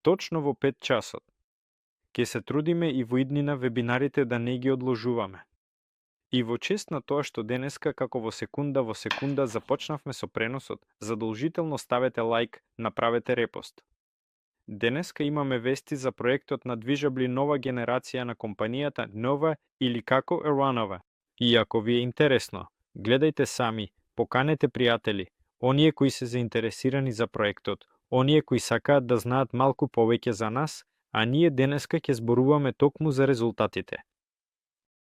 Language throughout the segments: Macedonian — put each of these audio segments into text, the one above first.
точно во 5 часот. Ке се трудиме и во иднина вебинарите да не ги одложуваме. И во чест на тоа што денеска како во секунда започнавме со преносот, задолжително ставете лайк, направете репост. Денеска имаме вести за проектот на движабли нова генерација на компанијата Nova или како Aronova. И ако ви е интересно, гледајте сами, поканете пријатели, оние кои се заинтересирани за проектот, оние кои сакаат да знаат малку повеќе за нас, а ние денеска ќе зборуваме токму за резултатите.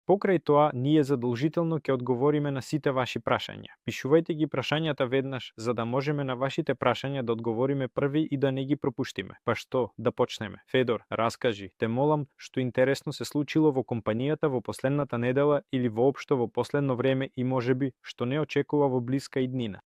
Покрај тоа, ние задолжително ќе одговориме на сите ваши прашања. Пишувајте ги прашањата веднаш, за да можеме на вашите прашања да одговориме први и да не ги пропуштиме. Па што, да почнеме. Федор, раскажи, те молам, што интересно се случило во компанијата во последната недела или воопшто во последно време и можеби што не очекува во блиска иднина.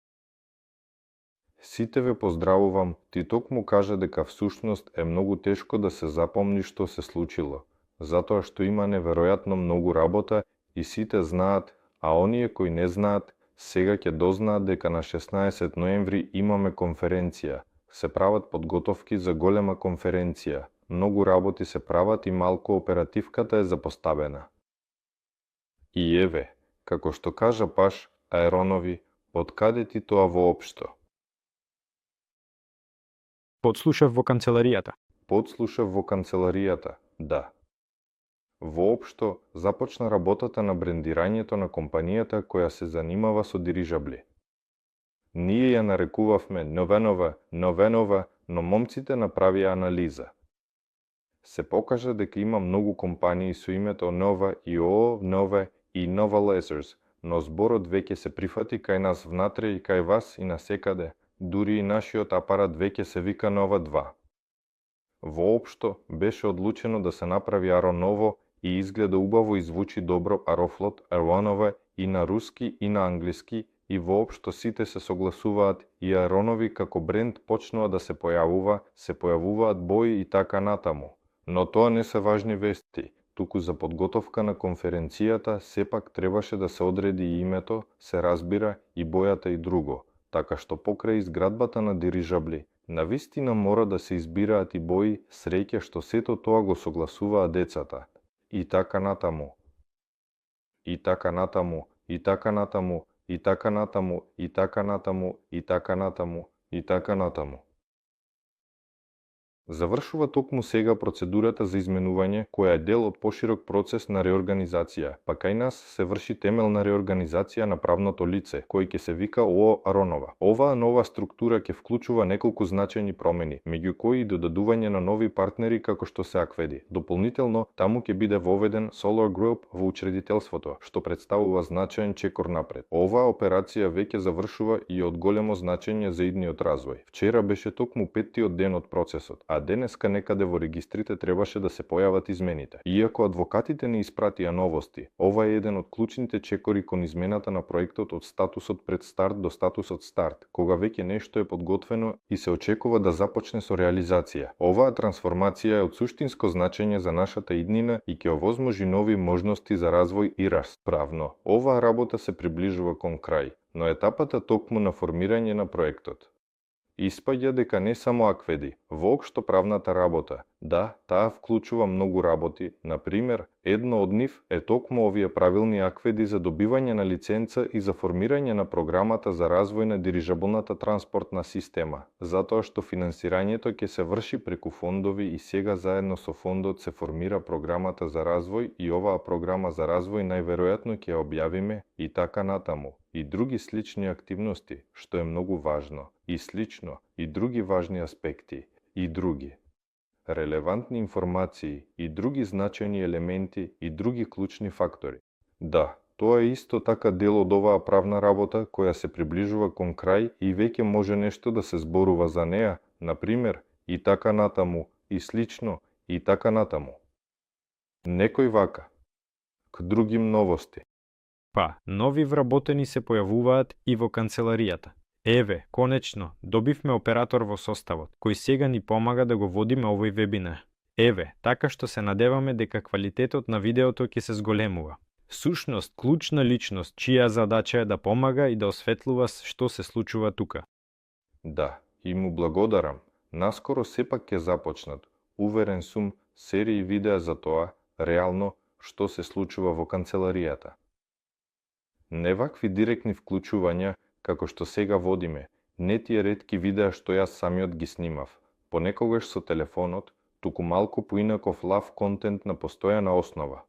Сите ве поздравувам, ти токму кажа дека всушност е многу тешко да се запомни што се случило, затоа што има неверојатно многу работа и сите знаат, а оние кои не знаат, сега ќе дознаат дека на 16 ноември имаме конференција. Се прават подготовки за голема конференција. Многу работи се прават и малку оперативката е запоставена. И еве, како што кажа Паш, Аеронови, од каде ти тоа воопшто? Подслушав во канцеларијата. Подслушав во канцеларијата, да. Воопшто започна работата на брендирањето на компанијата која се занимава со дирижабли. Ние ја нарекувавме Новенова, но момците направија анализа. Се покажа дека има многу компании со името Нова и Нове и Нова Lasers, но зборот веќе се прифати кај нас внатре и кај вас и насекаде, дури и нашиот апарат веќе се вика Нова 2. Воопшто беше одлучено да се направи Ароново и изгледа убаво и звучи добро Арофлот, Аронова и на руски и на англиски и воопшто сите се согласуваат и Аронови како бренд почнува да се појавуваат бои и така натаму. Но тоа не се важни вести, туку за подготовка на конференцијата сепак требаше да се одреди и името, се разбира и бојата и друго, така што покрај изградбата на дирижабли, навистина мора да се избираат и бои, среќа што сето тоа го согласуваат децата. И така натаму. И така натаму, и така натаму, и така натаму, и така натаму, и така натаму, и така натаму. Завршува токму сега процедурата за изменување, која е дел од поширок процес на реорганизација, па кај нас се врши темелна реорганизација на правното лице, кој ќе се вика ООО Аронова. Оваа нова структура ќе вклучува неколку значајни промени, меѓу кои и додадување на нови партнери како што се Акведи. Дополнително, таму ќе биде воведен Solar Group во учредителството, што представува значаен чекор напред. Оваа операција веќе завршува и од големо значење за идниот развој. Вчера беше токму 5-тиот ден од процесот, а денеска некаде во регистрите требаше да се појават измените. Иако адвокатите не испратија новости, ова е еден од клучните чекори кон измената на проектот од статусот пред старт до статусот старт, кога веќе нешто е подготвено и се очекува да започне со реализација. Оваа трансформација е од суштинско значење за нашата иднина и ќе овозможи нови можности за развој и раст. Правно, оваа работа се приближува кон крај, но етапата токму на формирање на проектот. Испаѓа дека не само Акведи, воопшто правната работа, да, таа вклучува многу работи, например, едно од нив е токму овие правилни Акведи за добивање на лиценца и за формирање на програмата за развој на дирижаблната транспортна система, затоа што финансирањето ќе се врши преку фондови и сега заедно со фондот се формира програмата за развој и оваа програма за развој најверојатно ќе ја објавиме и така натаму. И други слични активности, што е многу важно, и слично, и други важни аспекти, и други. Релевантни информации, и други значајни елементи, и други клучни фактори. Да, тоа е исто така дел од оваа правна работа која се приближува кон крај и веќе може нешто да се зборува за неа, например, и така натаму, и слично, и така натаму. Некој вака. К другим новости. Па, нови вработени се појавуваат и во канцеларијата. Еве, конечно, добивме оператор во составот, кој сега ни помага да го водиме овој вебинар. Еве, така што се надеваме дека квалитетот на видеото ќе се зголемува. Сушност, клучна личност, чија задача е да помага и да осветлува што се случува тука. Да, и му благодарам. Наскоро сепак ќе започнат, уверен сум, серии видеа за тоа, реално, што се случува во канцеларијата. Не вакви директни вклучувања, како што сега водиме, не тие ретки видеа што јас самиот ги снимав, понекогаш со телефонот, туку малку поинаков лав контент на постојана основа.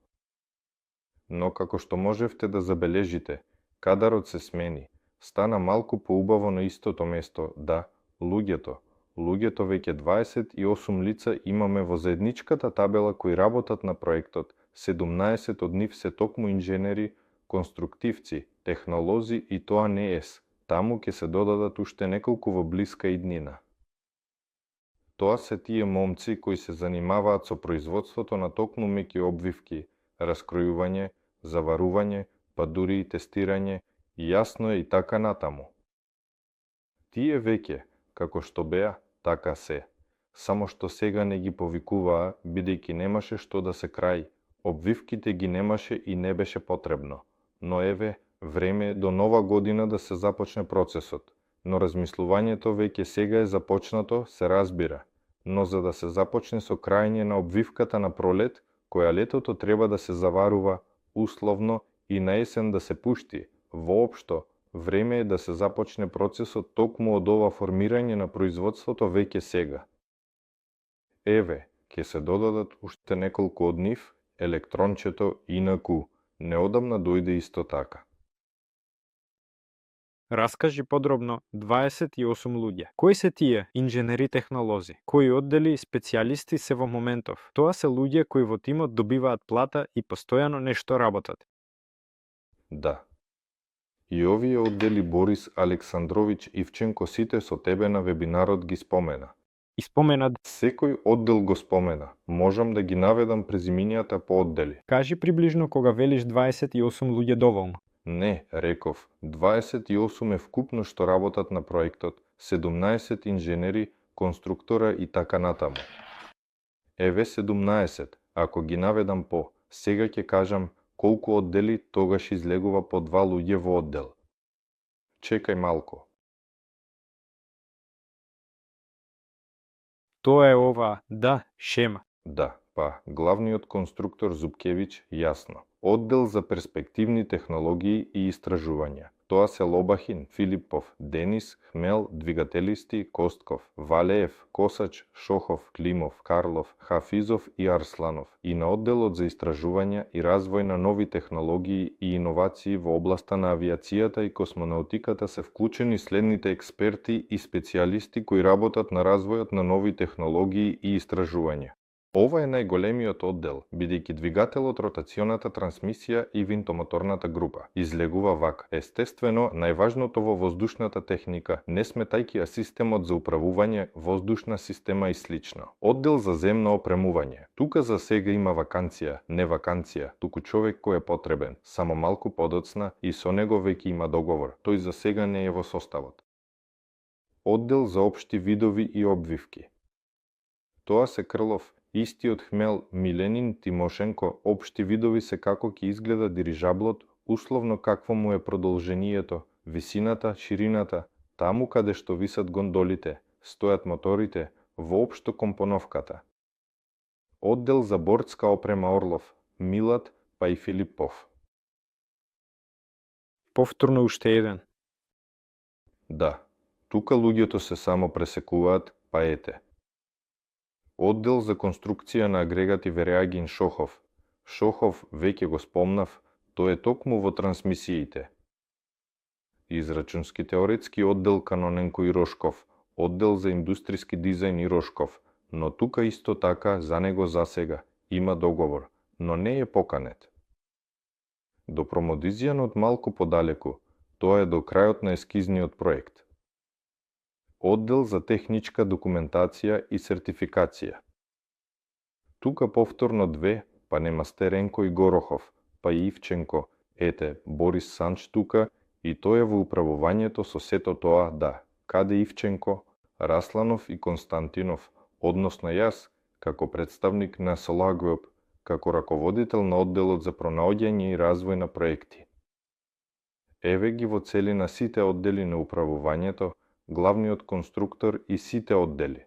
Но како што можевте да забележите, кадарот се смени, стана малку поубаво на истото место, да, луѓето веќе 28 лица имаме во заедничката табела кои работат на проектот, 17 од нив се токму инженери, конструктивци, технолози и тоа не ес, таму ќе се додадат уште неколку во блиска иднина. Тоа се тие момци кои се занимаваат со производството на токму меки обвивки, раскројување, заварување, па дури и тестирање, јасно е и така натаму. Тие веќе, како што беа, така се. Само што сега не ги повикуваа, бидејќи немаше што да се крај, обвивките ги немаше и не беше потребно. Но еве, време е до нова година да се започне процесот, но размислувањето веќе сега е започнато, се разбира. Но за да се започне со крајње на обвивката на пролет, која летото треба да се заварува, условно, и на есен да се пушти, воопшто, време е да се започне процесот токму од ова формирање на производството веќе сега. Еве, ќе се додадат уште неколку од нив, електрончето инаку, неодамна дојде исто така. Раскажи подробно 28 луѓе. Кои се тие инженери технолози? Кои оддели и специјалисти се во моментов? Тоа се луѓе кои во тимот добиваат плата и постојано нешто работат. Да. И овие оддели Борис Александрович Ивченко сите со тебе на вебинарот ги спомена. И спомена... Секој оддел го спомена. Можам да ги наведам презимињата по оддели. Кажи приближно кога велиш 28 луѓе доволно. Не, реков, 28 е вкупно што работат на проектот, 17 инженери, конструктора и така натаму. Еве 17, ако ги наведам по, сега ќе кажам колку оддели, тогаш излегува по 2 луѓе во оддел. Чекај малку. Тоа е ова, да, шема. Да, па, главниот конструктор Зубкевиќ, јасно. Оддел за перспективни технологии и истражувања. Тоа се Лобахин, Филипов, Денис, Хмел, двигателисти, Костков, Валеев, Косач, Шохов, Климов, Карлов, Хафизов и Арсланов. И на одделот за истражувања и развој на нови технологии и иновации во областа на авиацијата и космонаутиката се вклучени следните експерти и специјалисти кои работат на развојот на нови технологии и истражувања. Ова е најголемиот оддел, бидејќи двигателот, ротационата трансмисија и винтомоторната група излегува вака. Естествено, најважното во воздушната техника, не сметајќи ја системот за управување, воздушна система и слично. Оддел за земно опремување. Тука за сега има ваканција, не ваканција, туку човек кој е потребен, само малку подоцна и со него веќе има договор. Тој за сега не е во составот. Оддел за општи видови и обвивки. Тоа се Крлов, истиот Хмел, Миленин, Тимошенко, општи видови се како ќе изгледа дирижаблот, условно какво му е продолжението, висината, ширината, таму каде што висат гондолите, стојат моторите, воопшто компоновката. Оддел за бортска опрема Орлов, Милат, па и Филипов. Повторно уште еден. Да, тука луѓето се само пресекуваат, па ете. Оддел за конструкција на агрегати Вереагин Шохов. Шохов веќе го спомнав, тој е токму во трансмисиите. Израчунски теоретски оддел Каноненко и Рошков, оддел за индустријски дизајн и Рошков, но тука исто така за него засега има договор, но не е поканет. До промодизијанот малку подалеку, тоа е до крајот на ескизниот проект. Оддел за техничка документација и сертификација. Тука повторно две, па нема Стеренко и Горохов, па и Ивченко, ете, Борис Санч тука, и тој е во управувањето со сето тоа, да, каде Ивченко, Расланов и Константинов, односно јас, како представник на Солагвеб, како раководител на одделот за пронаоѓање и развој на проекти. Еве ги во целина сите оддели на управувањето, главниот конструктор и сите оддели.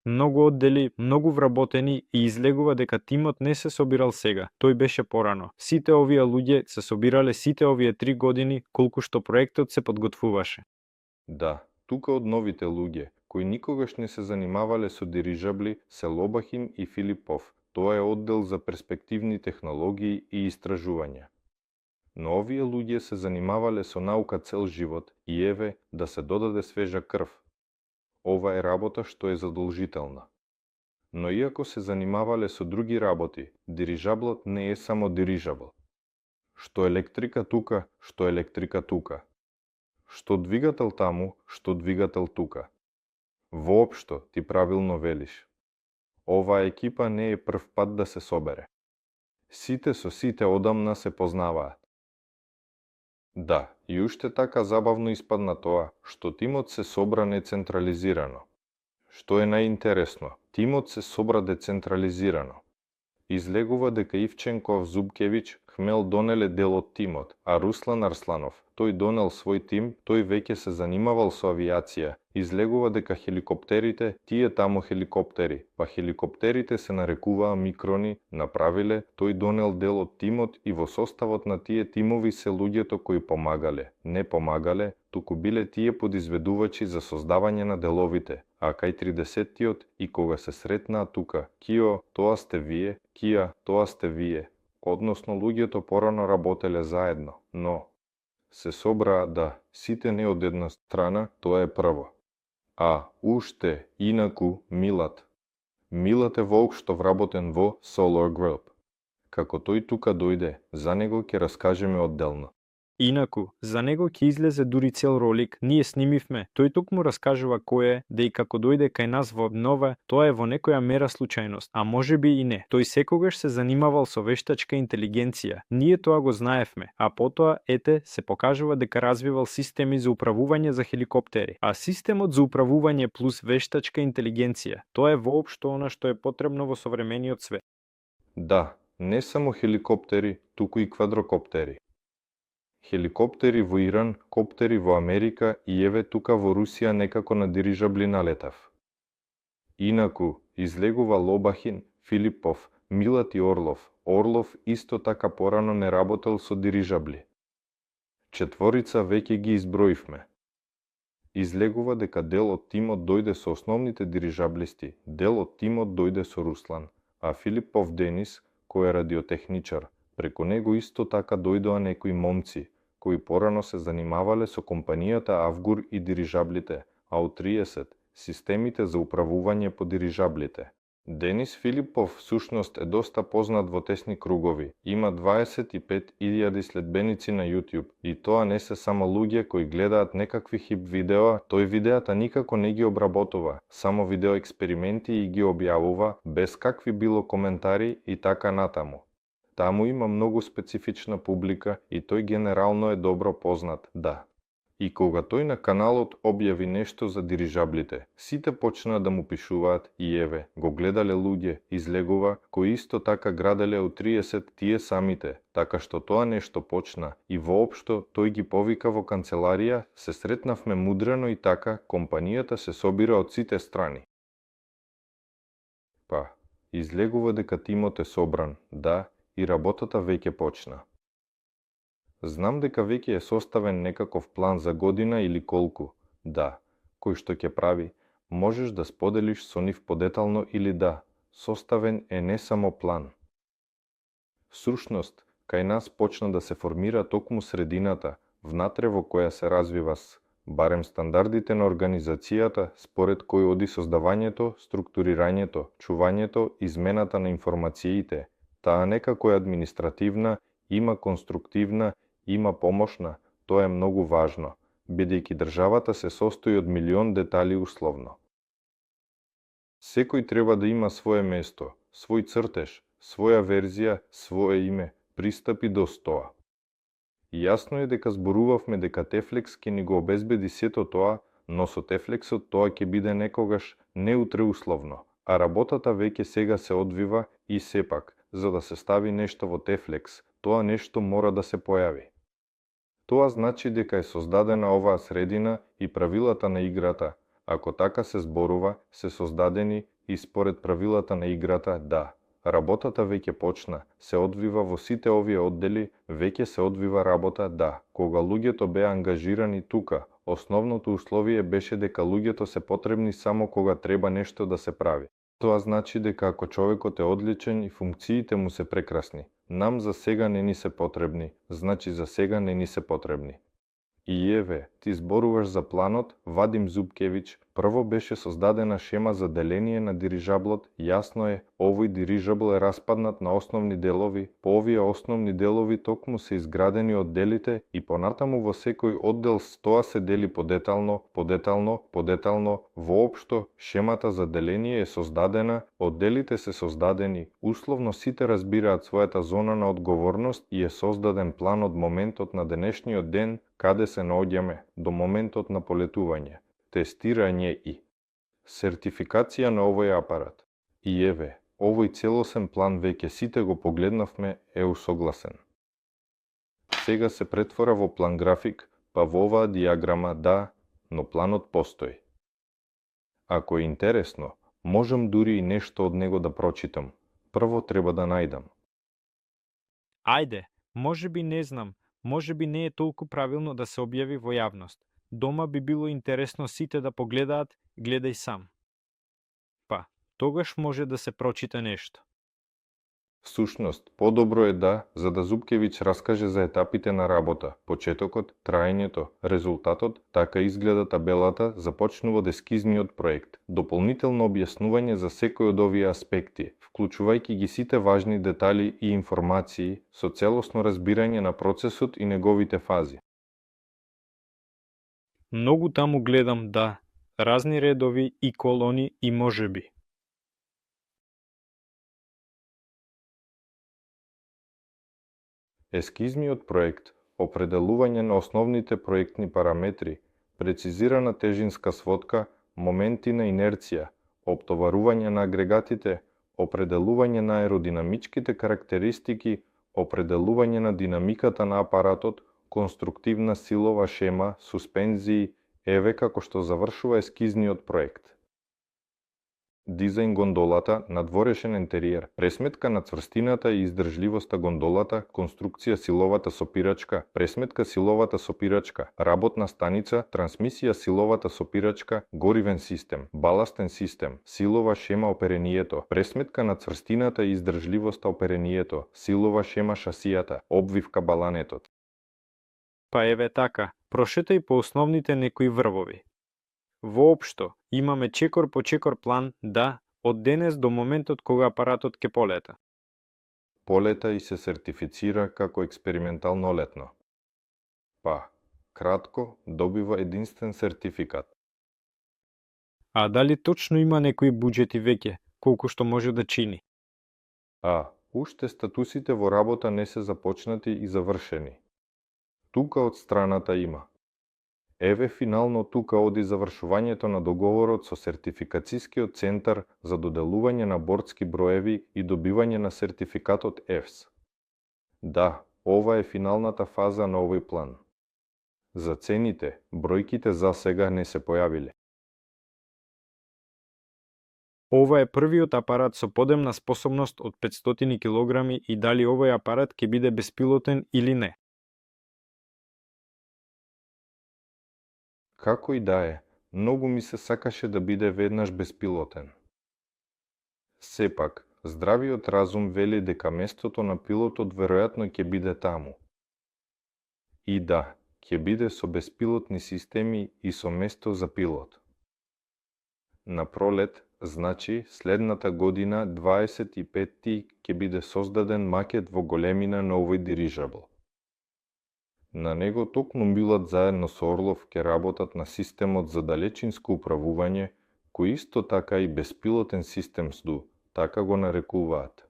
многу оддели, многу вработени и излегува дека тимот не се собирал сега, тој беше порано. Сите овие луѓе се собирале сите овие 3 години колку што проектот се подготвуваше. Да, тука од новите луѓе, кои никогаш не се занимавале со дирижабли, се Лобахин и Филипов. Тоа е оддел за перспективни технологии и истражувања. Но овие луѓе се занимавале со наука цел живот и еве да се додаде свежа крв. Ова е работа што е задолжителна. Но иако се занимавале со други работи, дирижаблот не е само дирижабл. Што електрика тука, што електрика тука. Што двигател таму, што двигател тука. Воопшто, ти правилно велиш. Оваа екипа не е прв пат да се собере. Сите со сите одамна се познаваат. Да, и уште така забавно испадна тоа, што тимот се собра нецентрализирано. Што е најинтересно, тимот се собра децентрализирано. Излегува дека Ивченков, Зубкевич, Хмел донеле дел од тимот, а Руслан Арсланов, тој донел свој тим, тој веќе се занимавал со авиација. Излегува дека хеликоптерите, тие таму хеликоптери, па хеликоптерите се нарекуваа микрони, направиле, тој донел дел од тимот и во составот на тие тимови се луѓето кои помагале, не помагале, туку биле тие подизведувачи за создавање на деловите, а кај 30-тиот и кога се сретнаа тука, Кио, тоа сте вие, Кија, тоа сте вие, односно луѓето порано работеле заедно, но се собраа да, сите не од една страна, тоа е прво. А, уште, инаку, Милат. Милат е волк што вработен во Solar Group. Како тој тука дојде, за него ќе раскажеме одделно. Инаку, за него ќе излезе дури цел ролик, ние снимивме, тој токму раскажува кој е, да и како дојде кај нас во обнова, тоа е во некоја мера случајност, а можеби и не. Тој секогаш се занимавал со вештачка интелигенција, ние тоа го знаевме, а потоа, ете, се покажува дека развивал системи за управување за хеликоптери. А системот за управување плюс вештачка интелигенција, тоа е воопшто она што е потребно во современиот свет. Да, не само хеликоптери, туку и квадрокоптери. Хеликоптери во Иран, коптери во Америка и еве тука во Русија некако на дирижабли налетав. Инаку, излегува Лобахин, Филипов, Милат и Орлов. Орлов исто така порано не работел со дирижабли. Четворица веќе ги изброивме. Излегува дека дел од тимот дојде со основните дирижаблисти, дел од тимот дојде со Руслан, а Филипов Денис, кој е радиотехничар, преку него исто така дојдоа некои момци, кои порано се занимавале со компанијата Авгур и дирижаблите, а од 30 системите за управување по дирижаблите. Денис Филипов всушност е доста познат во тесни кругови. Има 25.000 следбеници на YouTube и тоа не се само луѓе кои гледаат некакви хип видеа, тој видеата никако не ги обработува, само видео експерименти и ги објавува без какви било коментари и така натаму. Таму има многу специфична публика и тој генерално е добро познат, да. И кога тој на каналот објави нешто за дирижаблите, сите почнаа да му пишуваат и еве, го гледале луѓе, излегува, кои исто така граделе од 30 тие самите, така што тоа нешто почна и воопшто тој ги повика во канцеларија, се сретнавме мудрено и така компанијата се собира од сите страни. Па, излегува дека тимот е собран, да, и работата веќе почна. Знам дека веќе е составен некаков план за година или колку, да, кој што ќе прави, можеш да споделиш со нив подетално или да, составен е не само план. Всушност, кај нас почна да се формира токму средината, внатре во која се развива барем стандардите на организацијата, според кој оди создавањето, структурирањето, чувањето, измената на информациите. Таа некако е административна, има конструктивна, има помошна, тоа е многу важно, бидејќи државата се состои од милион детали условно. Секој треба да има свое место, свој цртеж, своја верзија, свое име, пристапи до тоа. И јасно е дека зборувавме дека Тефлекс ќе ни го обезбеди сето тоа, но со Тефлексот тоа ќе биде некогаш не утре условно, а работата веќе сега се одвива и сепак, за да се стави нешто во Тефлекс, тоа нешто мора да се појави. Тоа значи дека е создадена оваа средина и правилата на играта, ако така се зборува, се создадени и според правилата на играта, да. Работата веќе почна, се одвива во сите овие оддели, веќе се одвива работа, да. Кога луѓето беа ангажирани тука, основното условие беше дека луѓето се потребни само кога треба нешто да се прави. Тоа значи дека ако човекот е одличен и функциите му се прекрасни, нам за сега не ни се потребни, значи за сега не ни се потребни. И еве, ти зборуваш за планот, Вадим Зубкевич, прво беше создадена шема за деление на дирижаблот, јасно е, овој дирижабл е распаднат на основни делови, по овие основни делови токму се изградени одделите и понатаму во секој оддел тоа се дели подетално, воопшто, шемата за деление е создадена, одделите се создадени, условно сите разбираат својата зона на одговорност и е создаден план од моментот на денешниот ден, каде се наоѓаме, до моментот на полетување, тестирање и сертификација на овој апарат. И еве, овој целосен план веќе сите го погледнавме е усогласен. Сега се претвора во план график, па во оваа дијаграма да, но планот постои. Ако е интересно, можам дури и нешто од него да прочитам. Прво треба да најдам. Ајде, можеби не знам, можеби не е толку правилно да се објави во јавност. Дома би било интересно сите да погледаат, гледај сам. Па, тогаш може да се прочита нешто. Всушност, подобро е да, за да Зубкевич раскаже за етапите на работа, почетокот, траењето, резултатот, така изгледа табелата, започнува од ескизниот проект, дополнително објаснување за секој од овие аспекти, вклучувајќи ги сите важни детали и информации, со целосно разбирање на процесот и неговите фази. Многу таму гледам да, разни редови и колони и можеби. Ескизниот проект, определување на основните проектни параметри, прецизирана тежинска сводка, моменти на инерција, оптоварување на агрегатите, определување на аеродинамичките карактеристики, определување на динамиката на апаратот, конструктивна силова шема, суспензии, еве како што завршува ескизниот проект. Дизајн гондолата, надворешен интериер, пресметка на цврстината и издржливоста гондолата, конструкција силовата сопирачка, пресметка силовата сопирачка, работна станица, трансмисија силовата сопирачка, горивен систем, баластен систем, силова шема оперението, пресметка на цврстината и издржливоста оперението, силова шема шасијата, обвивка баланетот. Па еве така, прошетај по основните некои врвови. Воопшто, имаме чекор по чекор план, да, од денес до моментот кога апаратот ќе полета. Полета и се сертифицира како експериментално летно. Па, кратко, добива единствен сертификат. А дали точно има некои буџети веќе, колку што може да чини? Уште статусите во работа не се започнати и завршени. Тука од страната има. Еве финално тука оди завршувањето на договорот со сертификацијскиот центар за доделување на бордски броеви и добивање на сертификатот EFS. Да, ова е финалната фаза на овој план. За цените, бројките за сега не се појавиле. Ова е првиот апарат со подемна способност од 500 кг и дали овој апарат ќе биде беспилотен или не? Како и да е, многу ми се сакаше да биде веднаш беспилотен. Сепак, здравиот разум вели дека местото на пилотот веројатно ќе биде таму. И да, ќе биде со беспилотни системи и со место за пилот. На пролет, значи, следната година, 25-ти, ќе биде создаден макет во големина на овој дирижабл. На него токму Милат заедно со Орлов ќе работат на системот за далечинско управување, кој исто така и беспилотен систем СДУ, така го нарекуваат.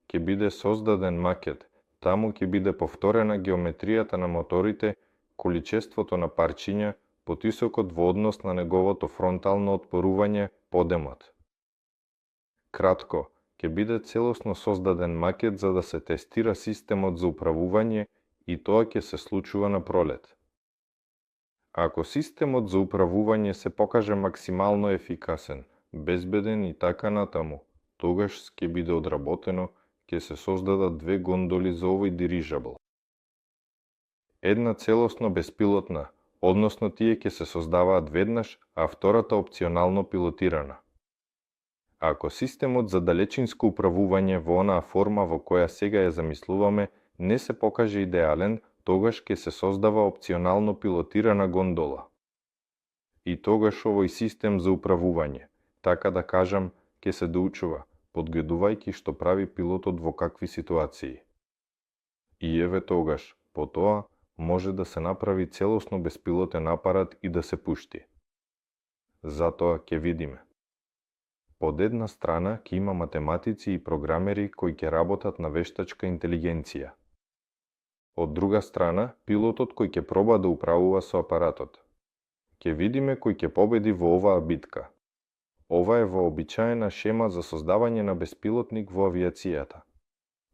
Ќе биде создаден макет, таму ќе биде повторена геометријата на моторите, количеството на парчиња, потисокот во однос на неговото фронтално отпорување, подемот. Кратко, ќе биде целосно создаден макет за да се тестира системот за управување и тоа ќе се случува на пролет. Ако системот за управување се покаже максимално ефикасен, безбеден и така натаму. Тогаш ќе биде одработено, ќе се создадат 2 гондоли за овој дирижабл. Една целосно беспилотна, односно тие ќе се создаваат веднаш, а втората опционално пилотирана. Ако системот за далечинско управување во онаа форма во која сега ја замислуваме не се покаже идеален, тогаш ќе се создава опционално пилотирана гондола. И тогаш овој систем за управување, така да кажам, ќе се доучува, подгледувајќи што прави пилотот во какви ситуации. И еве тогаш, по тоа, може да се направи целосно беспилотен апарат и да се пушти. Затоа ќе видиме. Под една страна ќе има математици и програмери кои ќе работат на вештачка интелигенција. Од друга страна, пилотот кој ќе проба да управува со апаратот. Ќе видиме кој ќе победи во оваа битка. Ова е вообичаена шема за создавање на беспилотник во авиацијата.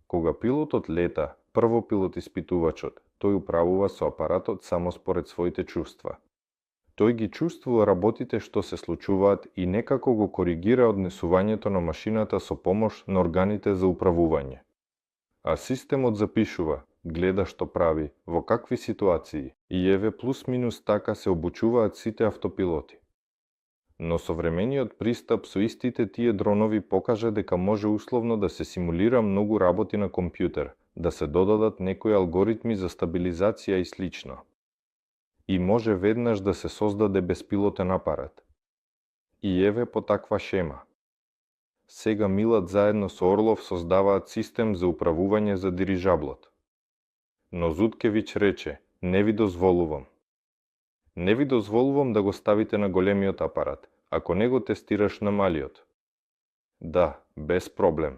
Кога пилотот лета, прво пилот испитувачот, тој управува со апаратот само според своите чувства. Тој ги чувствува работите што се случуваат и некако го коригира однесувањето на машината со помош на органите за управување. А системот запишува, гледа што прави, во какви ситуации, и еве плюс минус така се обучуваат сите автопилоти. Но современиот пристап со истите тие дронови покажа дека може условно да се симулира многу работи на компјутер, да се додадат некои алгоритми за стабилизација и слично. И може веднаш да се создаде беспилотен апарат. И еве по таква шема. Сега Милат заедно со Орлов создаваат систем за управување за дирижаблот. Но Зуткевиќ рече, не ви дозволувам. Не ви дозволувам да го ставите на големиот апарат, ако не го тестираш на малиот. Да, без проблем.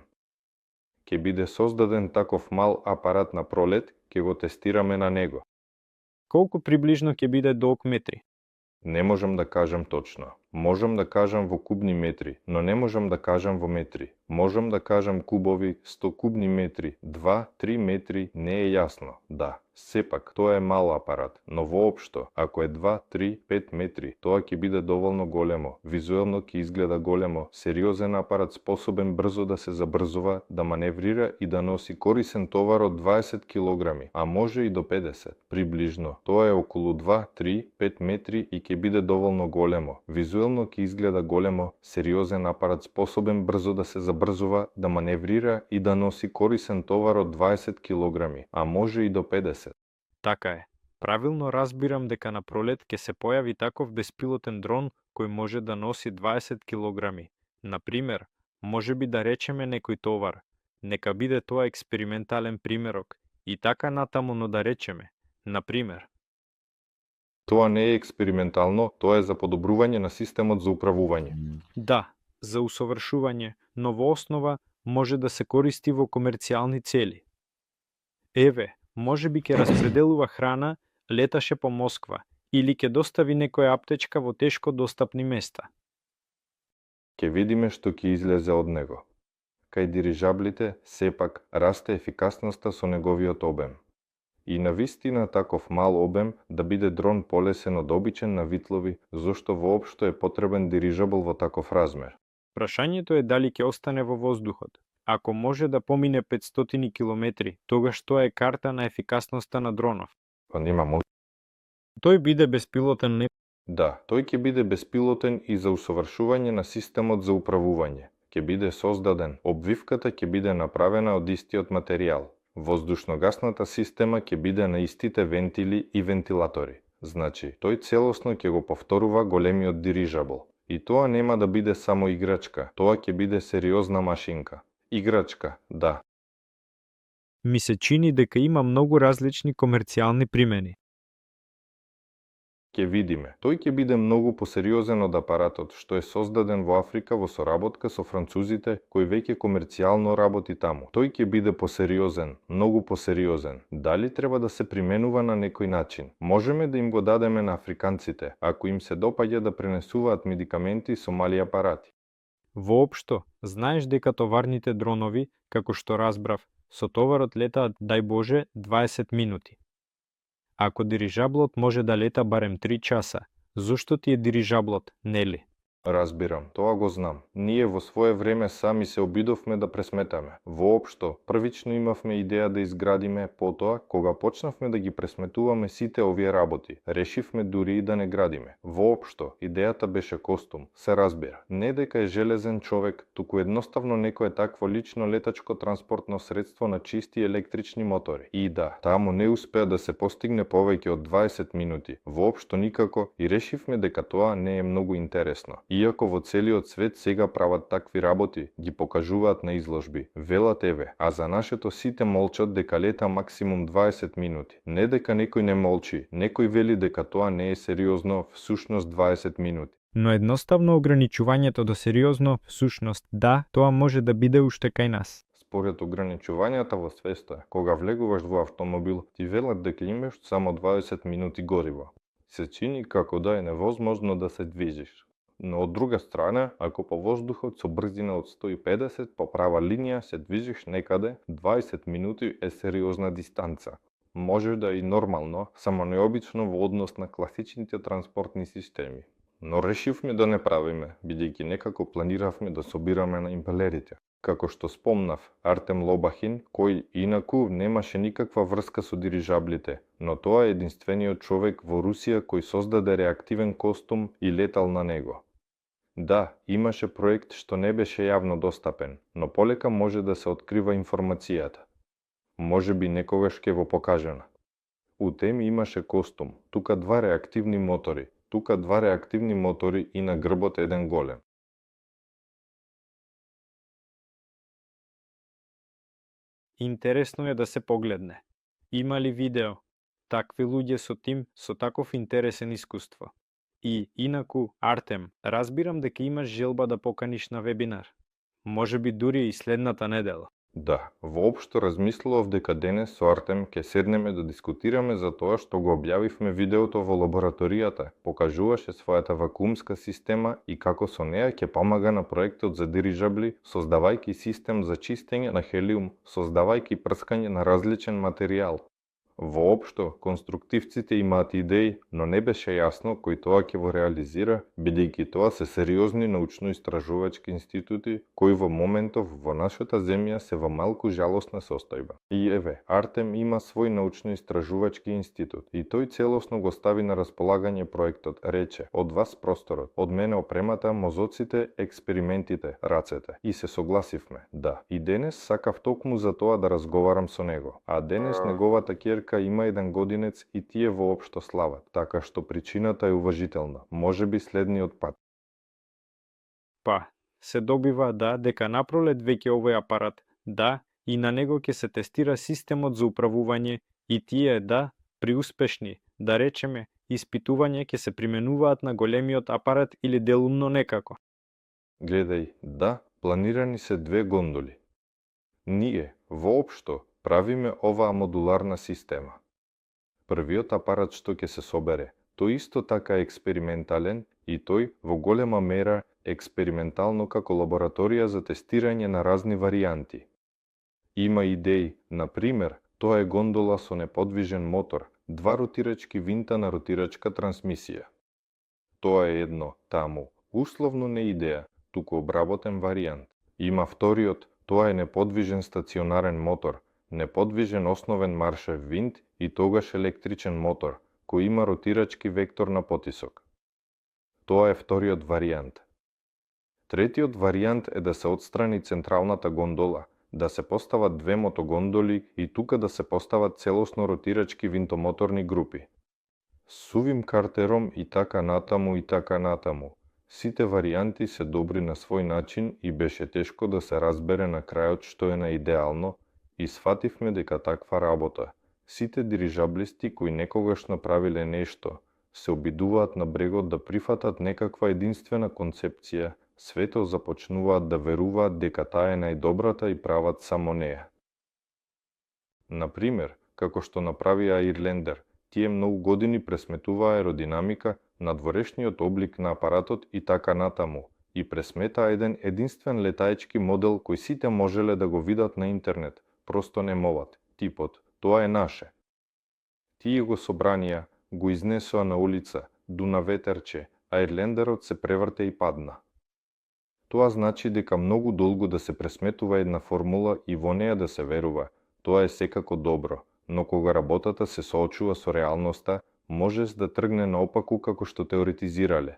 Ке биде создаден таков мал апарат на пролет, ке го тестираме на него. Колку приближно ќе биде долг метри? Не можам да кажам точно. Можам да кажам во кубни метри, но не можам да кажам во метри. Можам да кажам кубови, 100 кубни метри, 2-3 метри, не е јасно, да. Сепак, тоа е мал апарат, но воопшто, ако е 2-3-5 метри, тоа ќе биде доволно големо, визуелно ќе изгледа големо, сериозен апарат способен брзо да се забрзува, да маневрира и да носи корисен товар од 20 килограми, а може и до 50, приближно. Тоа е околу 2-3-5 метри и ќе биде доволно големо, визуелно ќе изгледа големо, сериозен апарат способен брзо да се забрзува, да маневрира и да носи корисен товар од 20 килограми, а може и до 50. Така е. Правилно разбирам дека на пролет ќе се појави таков беспилотен дрон кој може да носи 20 килограми. Например, може би да речеме некој товар. Нека биде тоа експериментален примерок. И така натаму, но да речеме. Например. Тоа не е експериментално, тоа е за подобрување на системот за управување. Да, за усовршување, но во основа може да се користи во комерцијални цели. Еве, може би ќе распределува храна, леташе по Москва или ќе достави некоја аптечка во тешко достапни места. Ќе видиме што ќе излезе од него. Кај дирижаблите, сепак, расте ефикасноста со неговиот обем. И навистина таков мал обем да биде дрон полесен од обичен на витлови, зошто воопшто е потребен дирижабл во таков размер. Прашањето е дали ќе остане во воздухот. Ако може да помине 500 километри, тогаш тоа е карта на ефикасноста на дронов. Па нема може. Тој биде беспилотен не. Да, тој ќе биде беспилотен и за усовршување на системот за управување. Ќе биде создаден, обвивката ќе биде направена од истиот материјал. Воздушногасната система ќе биде на истите вентили и вентилатори. Значи, тој целосно ќе го повторува големиот дирижабл. И тоа нема да биде само играчка, тоа ќе биде сериозна машинка. Играчка, да. Ми се чини дека има многу различни комерцијални примени. Ќе видиме. Тој ќе биде многу посериозен од апаратот што е создаден во Африка во соработка со французите кои веќе комерцијално работи таму. Тој ќе биде посериозен, многу посериозен. Дали треба да се применува на некој начин? Можеме да им го дадеме на африканците, ако им се допаѓа да пренесуваат медикаменти со мали апарати. Воопшто, знаеш дека товарните дронови, како што разбрав, со товарот летаат, дај Боже, 20 минути. Ако дирижаблот може да лета барем 3 часа, зошто ти е дирижаблот, нели? Разбирам, тоа го знам. Ние во свое време сами се обидовме да пресметаме. Воопшто, првично имавме идеја да изградиме, потоа, кога почнавме да ги пресметуваме сите овие работи, решивме дури и да не градиме. Воопшто, идејата беше костум, се разбира. Не дека е железен човек, туку едноставно некое такво лично летачко транспортно средство на чисти електрични мотори. И да, таму не успеа да се постигне повеќе од 20 минути. Воопшто никако и решивме дека тоа не е многу интересно. Иако во целиот свет сега прават такви работи, ги покажуваат на изложби, велат еве, а за нашето сите молчат дека лета максимум 20 минути. Не дека некој не молчи, некој вели дека тоа не е сериозно, всушност 20 минути. Но едноставно ограничувањето до сериозно, всушност, да, тоа може да биде уште кај нас. Според ограничувањата во светот, кога влегуваш во автомобил, ти велат дека имаш само 20 минути гориво. Се чини како да е невозможно да се движиш. Но од друга страна, ако по воздухот со брзина од 150 по права линија се движиш некаде, 20 минути е сериозна дистанца. Може да е и нормално, само необично во однос на класичните транспортни системи. Но решивме да не правиме, бидејќи некако планиравме да собираме на импелерите. Како што спомнав, Артем Лобахин, кој инаку немаше никаква врска со дирижаблите, но тоа е единствениот човек во Русија кој создаде реактивен костум и летал на него. Да, имаше проект што не беше јавно достапен, но полека може да се открива информацијата. Може би некогаш ќе во покажена. У теми имаше костум, тука два реактивни мотори и на грбот еден голем. Интересно е да се погледне. Има ли видео? Такви луѓе со тим со таков интересен искуство. И, инаку, Артем, разбирам дека имаш желба да поканиш на вебинар. Може би дури и следната недела. Да, воопшто размислував дека денес со Артем ќе седнеме да дискутираме за тоа што го објавивме видеото во лабораторијата, покажуваше својата вакуумска система и како со неа ќе помага на проектот за дирижабли, создавајќи систем за чистење на хелиум, создавајќи прскање на различен материјал. Воопшто, конструктивците имаат идеи, но не беше јасно кој тоа ќе го реализира, бидејќи тоа се сериозни научно-истражувачки институти кои во моментов во нашата земја се во малку жалосна состојба. И еве, Артем има свој научно-истражувачки институт и тој целосно го стави на располагање проектот, рече, од вас просторот, од мене опремата, мозоците, експериментите, рацете. И се согласивме, да. И денес сакав токму за тоа да разговарам со него, а денес неговата ќерка има еден годинец и тие воопшто слават, така што причината е уважителна, можеби следниот пат. Па, се добива да дека напролет веќе овој апарат, да, и на него ќе се тестира системот за управување и тие, да, при успешни, да речеме, испитување ќе се применуваат на големиот апарат или делумно некако. Гледај, да, планирани се 2 гондоли. Ние, воопшто, правиме оваа модуларна система. Првиот апарат што ќе се собере, тој исто така е експериментален и тој во голема мера експериментално како лабораторија за тестирање на разни варијанти. Има идеи, на пример, тоа е гондола со неподвижен мотор, 2 ротирачки винта на ротирачка трансмисија. Тоа е едно, таму, условно не идеја, туку обработен варијант. Има вториот, тоа е неподвижен стационарен мотор, неподвижен основен маршев винт и тогаш електричен мотор, кој има ротирачки вектор на потисок. Тоа е вториот варијант. Третиот варијант е да се отстрани централната гондола, да се постават 2 мотогондоли и тука да се постават целосно ротирачки винтомоторни групи. Сувим картером и така натаму. Сите варијанти се добри на свој начин и беше тешко да се разбере на крајот што е наидеално и сфативме дека таква работа. Сите дирижаблисти кои некогаш направиле нешто, се обидуваат на брегот да прифатат некаква единствена концепција, свето започнуваат да веруваат дека таа е најдобрата и прават само неа. Например, како што направи Аирлендер, тие многу години пресметуваа аеродинамика, надворешниот облик на апаратот и така натаму, и пресметаа еден единствен летаечки модел кој сите можеле да го видат на интернет, просто не моват, типот, тоа е наше. Тие го собранија, го изнесоа на улица, ду на ветерче, а Ирлендерот се преврте и падна. Тоа значи дека многу долго да се пресметува една формула и во неја да се верува. Тоа е секако добро, но кога работата се соочува со реалноста, можеш да тргне наопаку како што теоретизирале.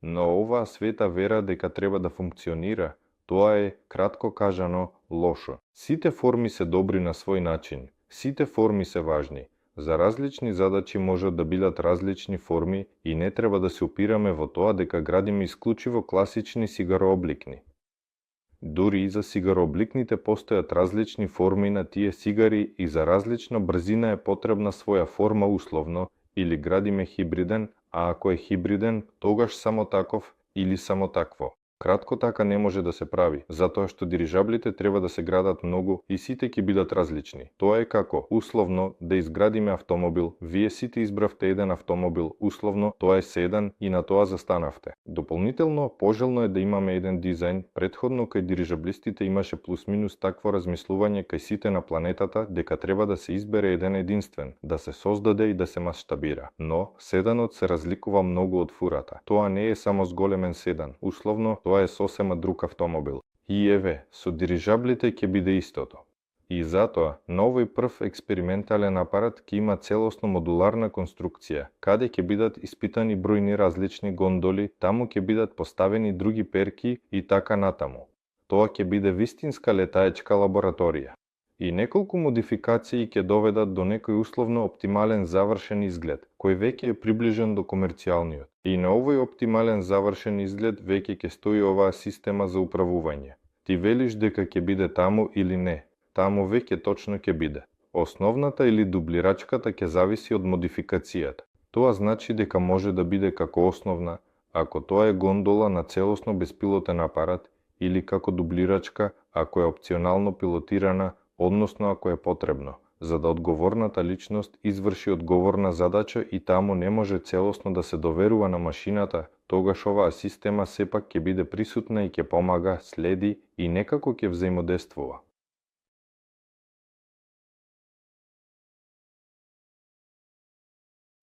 Но оваа света вера дека треба да функционира, тоа е, кратко кажано, лошо. Сите форми се добри на свој начин, сите форми се важни. За различни задачи можат да бидат различни форми и не треба да се упираме во тоа дека градиме исклучиво класични сигарообликни. Дури и за сигарообликните постојат различни форми на тие сигари и за различна брзина е потребна своја форма условно, или градиме хибриден, а ако е хибриден, тогаш само таков или само такво. Кратко така не може да се прави, затоа што дирижаблите треба да се градат многу и сите ќе бидат различни. Тоа е како, условно, да изградиме автомобил, вие сите избравте еден автомобил, условно, тоа е седан и на тоа застанавте. Дополнително, пожелно е да имаме еден дизајн, претходно кај дирижаблистите имаше плюс-минус такво размислување кај сите на планетата дека треба да се избере еден единствен, да се создаде и да се масштабира. Но, седанот се разликува многу од фурата. Тоа не е само зголемен седан, условно, тоа е сосема друг автомобил. И еве, со дирижаблите ќе биде истото. И затоа, на овој прв експериментален апарат ќе има целосно модуларна конструкција, каде ќе бидат испитани бројни различни гондоли, таму ќе бидат поставени други перки и така натаму. Тоа ќе биде вистинска летаечка лабораторија. И неколку модификации ќе доведат до некој условно оптимален завршен изглед, кој веќе е приближен до комерцијалниот. И на овој оптимален завршен изглед веќе ќе стои оваа система за управување. Ти велиш дека ќе биде таму или не, таму веќе точно ќе биде. Основната или дублирачката ќе зависи од модификацијата. Тоа значи дека може да биде како основна, ако тоа е гондола на целосно беспилотен апарат, или како дублирачка, ако е опционално пилотирана, односно ако е потребно, за да одговорната личност изврши одговорна задача и таму не може целосно да се доверува на машината, тогаш оваа система сепак ќе биде присутна и ќе помага, следи и некако ќе взаимодействува.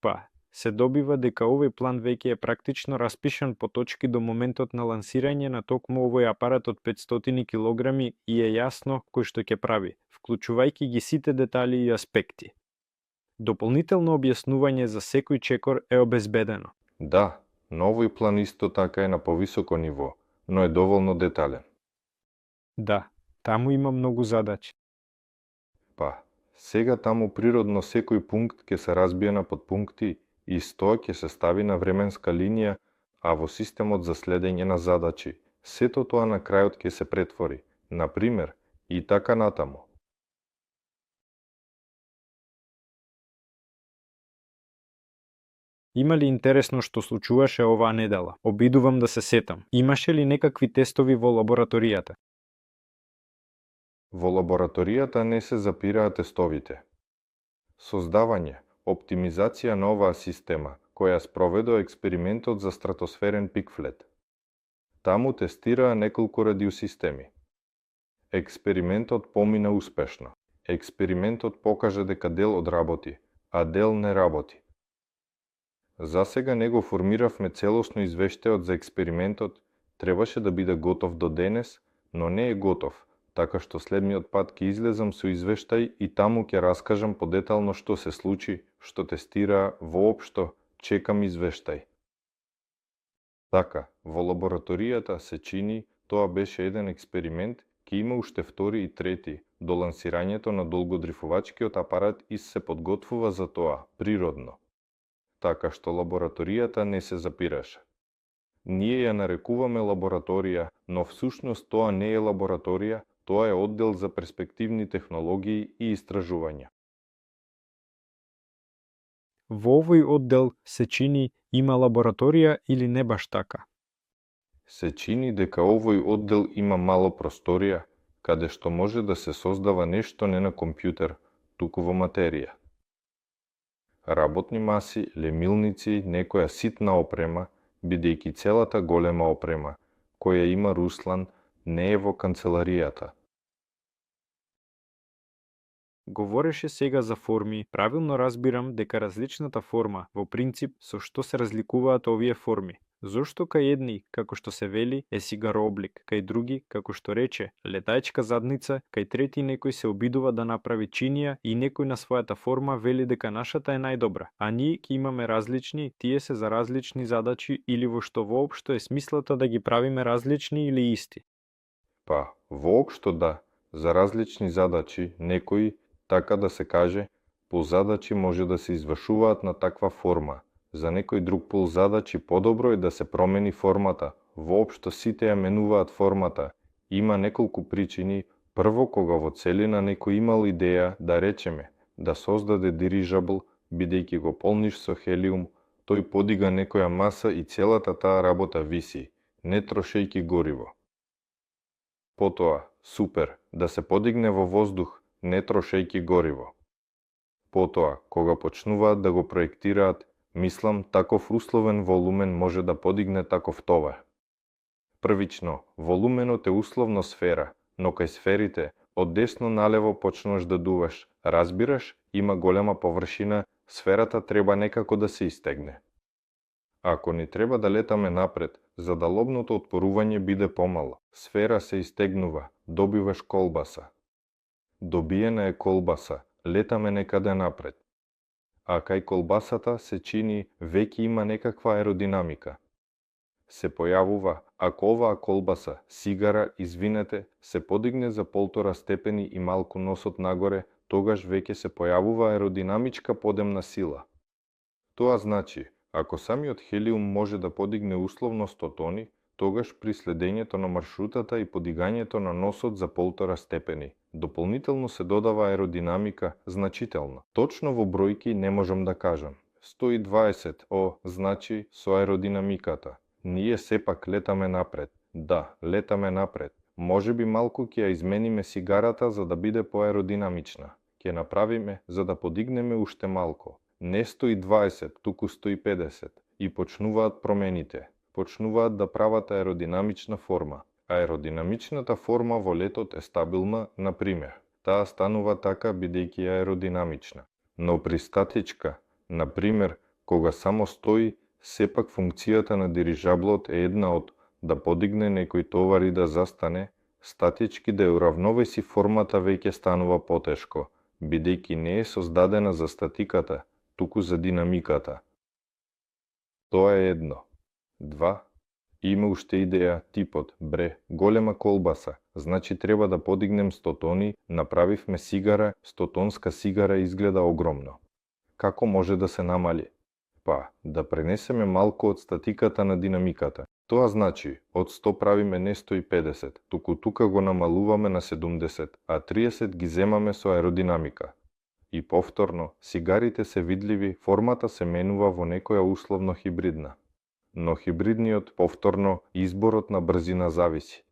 Па, се добива дека овој план веќе е практично распишан по точки до моментот на лансирање на токму овој апарат од 500 кг и е јасно кој што ќе прави, вклучувајќи ги сите детали и аспекти. Дополнително објаснување за секој чекор е обезбедено. Да, но овој план исто така е на повисоко ниво, но е доволно детален. Да, таму има многу задачи. Па, сега таму природно секој пункт ќе се разбие на подпункти и тоа ќе се стави на временска линија, а во системот за следење на задачи, сето тоа на крајот ќе се претвори, например, и така натаму. Има ли интересно што случуваше оваа недела? Обидувам да се сетам. Имаше ли некакви тестови во лабораторијата? Во лабораторијата не се запираа тестовите. Создавање, оптимизација на оваа система, која спроведува експериментот за стратосферен пикфлет. Таму тестираа неколку радиосистеми. Експериментот помина успешно. Експериментот покажа дека дел одработи, а дел не работи. Засега не го формиравме целосно извештајот за експериментот, требаше да биде готов до денес, но не е готов, така што следниот пат ќе излезам со извештај и таму ќе раскажам подетално што се случи, што тестираа, воопшто, чекам извештај. Така, во лабораторијата се чини, тоа беше еден експеримент, ќе има уште втори и трети, до лансирањето на долгодрифувачкиот апарат и се подготвува за тоа, природно. Така што лабораторијата не се запираше. Ние ја нарекуваме лабораторија, но всушност тоа не е лабораторија, тоа е оддел за перспективни технологии и истражувања. Во овој оддел се чини има лабораторија или не баш така? Се чини дека овој оддел има мало просторија, каде што може да се создава нешто не на компјутер, туку во материја. Работни маси, лемилници, некоја ситна опрема, бидејќи целата голема опрема, која има Руслан, не е во канцеларијата. Говореше сега за форми, правилно разбирам дека различната форма, во принцип, со што се разликуваат овие форми. Зошто кај едни, како што се вели, е сигарооблик, кај други, како што рече, летаечка задница, кај трети некој се обидува да направи чинија и некој на својата форма вели дека нашата е најдобра, а ние ќе имаме различни, тие се за различни задачи или во што воопшто е смислата да ги правиме различни или исти. Па, воопшто да, за различни задачи, некои, така да се каже, ползадачи може да се извршуваат на таква форма. За некој друг ползадачи подобро е да се промени формата. Воопшто сите ја менуваат формата. Има неколку причини. Прво, кога во целина некој имал идеја, да речеме, да создаде дирижабл, бидејќи го полниш со хелиум, тој подига некоја маса и целата таа работа виси, не трошејќи гориво. Потоа, супер, да се подигне во воздух, не трошејќи гориво. Потоа, кога почнуваат да го проектираат, мислам, таков условен волумен може да подигне таков товар. Првично, волуменот е условно сфера, но кај сферите, од десно налево почнуваш да дуваш, разбираш, има голема површина, сферата треба некако да се истегне. Ако ни треба да летаме напред, за да лобното отпорување биде помало, сфера се истегнува, добиваш колбаса. Добиена е колбаса, летаме некаде напред. А кај колбасата се чини веќе има некаква аеродинамика. Се појавува, ако оваа колбаса, сигара, извинете, се подигне за полтора степени и малку носот нагоре, тогаш веќе се појавува аеродинамичка подемна сила. Тоа значи, ако самиот хелиум може да подигне условно 100 тони, тогаш при следењето на маршрутата и подигањето на носот за полтора степени, дополнително се додава аеродинамика значително. Точно во бројки не можам да кажам. 120, значи со аеродинамиката. Ние сепак летаме напред. Да, летаме напред. Може би малку ќе ја измениме сигарата за да биде поаеродинамична. Ќе направиме за да подигнеме уште малку. Не 120, туку 150. И почнуваат промените. Почнуваат да прават аеродинамична форма. Аеродинамичната форма во летот е стабилна, например. Таа станува така бидејќи е аеродинамична. Но при статичка, например, кога само стои, сепак функцијата на дирижаблот е една од да подигне некој товар и да застане, статички да ја уравновеси формата веќе станува потешко, бидејќи не е создадена за статиката, туку за динамиката. Тоа е едно. 2. Има уште идеја, типот, бре, голема колбаса, значи треба да подигнем 100 тони, направивме сигара, 100-тонска сигара изгледа огромно. Како може да се намали? Па, да пренесеме малку од статиката на динамиката. Тоа значи, од 100 правиме не 150, туку тука го намалуваме на 70, а 30 ги земаме со аеродинамика. И повторно, сигарите се видливи, формата се менува во некоја условно хибридна. Но хибридниот, повторно, изборот на брзина зависи.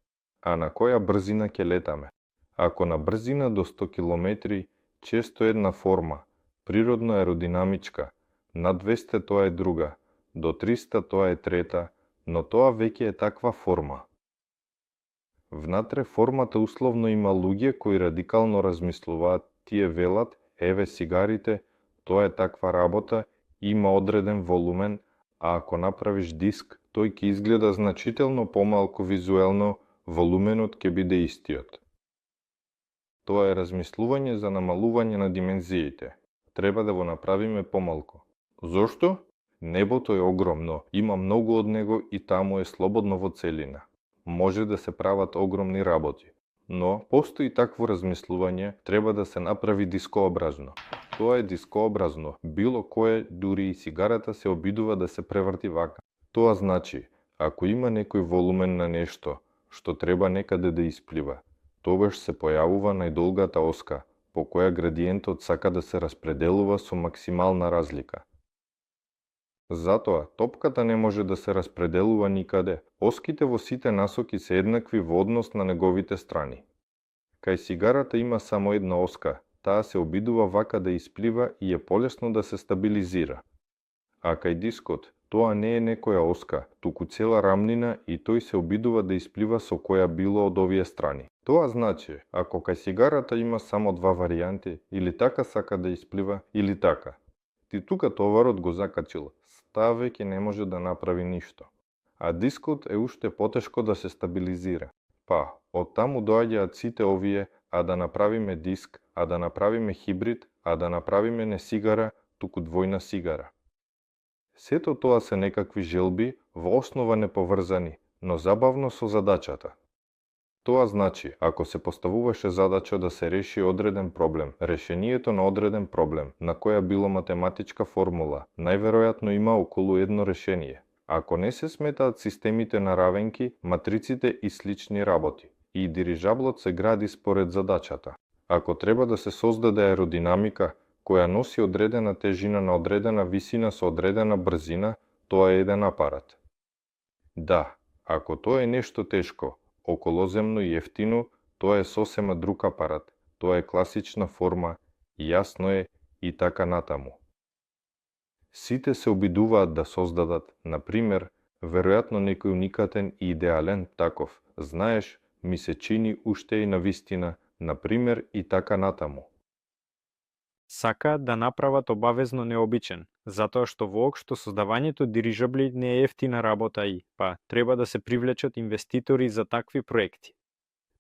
А на која брзина ќе летаме? Ако на брзина до 100 км, често една форма, природно аеродинамичка, на 200 тоа е друга, до 300 тоа е трета, но тоа веќе е таква форма. Внатре формата условно има луѓе кои радикално размислуваат, тие велат, еве сигарите, тоа е таква работа, има одреден волумен, а ако направиш диск, тој ќе изгледа значително помалку визуелно, волуменот ќе биде истиот. Тоа е размислување за намалување на димензиите. Треба да го направиме помалку. Зошто? Небото е огромно, има многу од него и таму е слободно во целина. Може да се прават огромни работи. Но, постои такво размислување, треба да се направи дискообразно. Тоа е дискообразно, било кое, дури и сигарата се обидува да се преврти вака. Тоа значи, ако има некој волумен на нешто, што треба некаде да исплива, тогаш се појавува најдолгата оска, по која градиентот сака да се распределува со максимална разлика. Затоа, топката не може да се распределува никаде. Оските во сите насоки се еднакви во однос на неговите страни. Кај сигарата има само една оска, таа се обидува вака да исплива и е полесно да се стабилизира. А кај дискот, Тоа не е некоја оска, туку цела рамнина и тој се обидува да исплива со која било од овие страни. Тоа значи, ако кај сигарата има само два варијанти, или така сака да исплива, или така. Ти тука товарот го закачил, став веќе не може да направи ништо. А дискот е уште потешко да се стабилизира. Па, од таму доаѓаат сите овие, а да направиме диск, а да направиме хибрид, а да направиме не сигара, туку двојна сигара. Сето тоа се некакви желби, во основа неповрзани, но забавно со задачата. Тоа значи, ако се поставуваше задача да се реши одреден проблем, решението на одреден проблем, на која било математичка формула, најверојатно има околу едно решение. Ако не се сметаат системите на равенки, матриците и слични работи, и дирижаблот се гради според задачата. Ако треба да се создаде аеродинамика, која носи одредена тежина на одредена висина со одредена брзина, тоа е еден апарат. Да, ако тоа е нешто тешко, околоземно и ефтино, тоа е сосема друг апарат, тоа е класична форма, јасно е и така натаму. Сите се обидуваат да создадат, например, веројатно некој уникатен и идеален таков, знаеш, ми се чини уште и на вистина, например и така натаму. Сакаат да направат обавезно необичен, затоа што воопшто создавањето дирижабли не е ефтина работа и, па, треба да се привлечат инвеститори за такви проекти.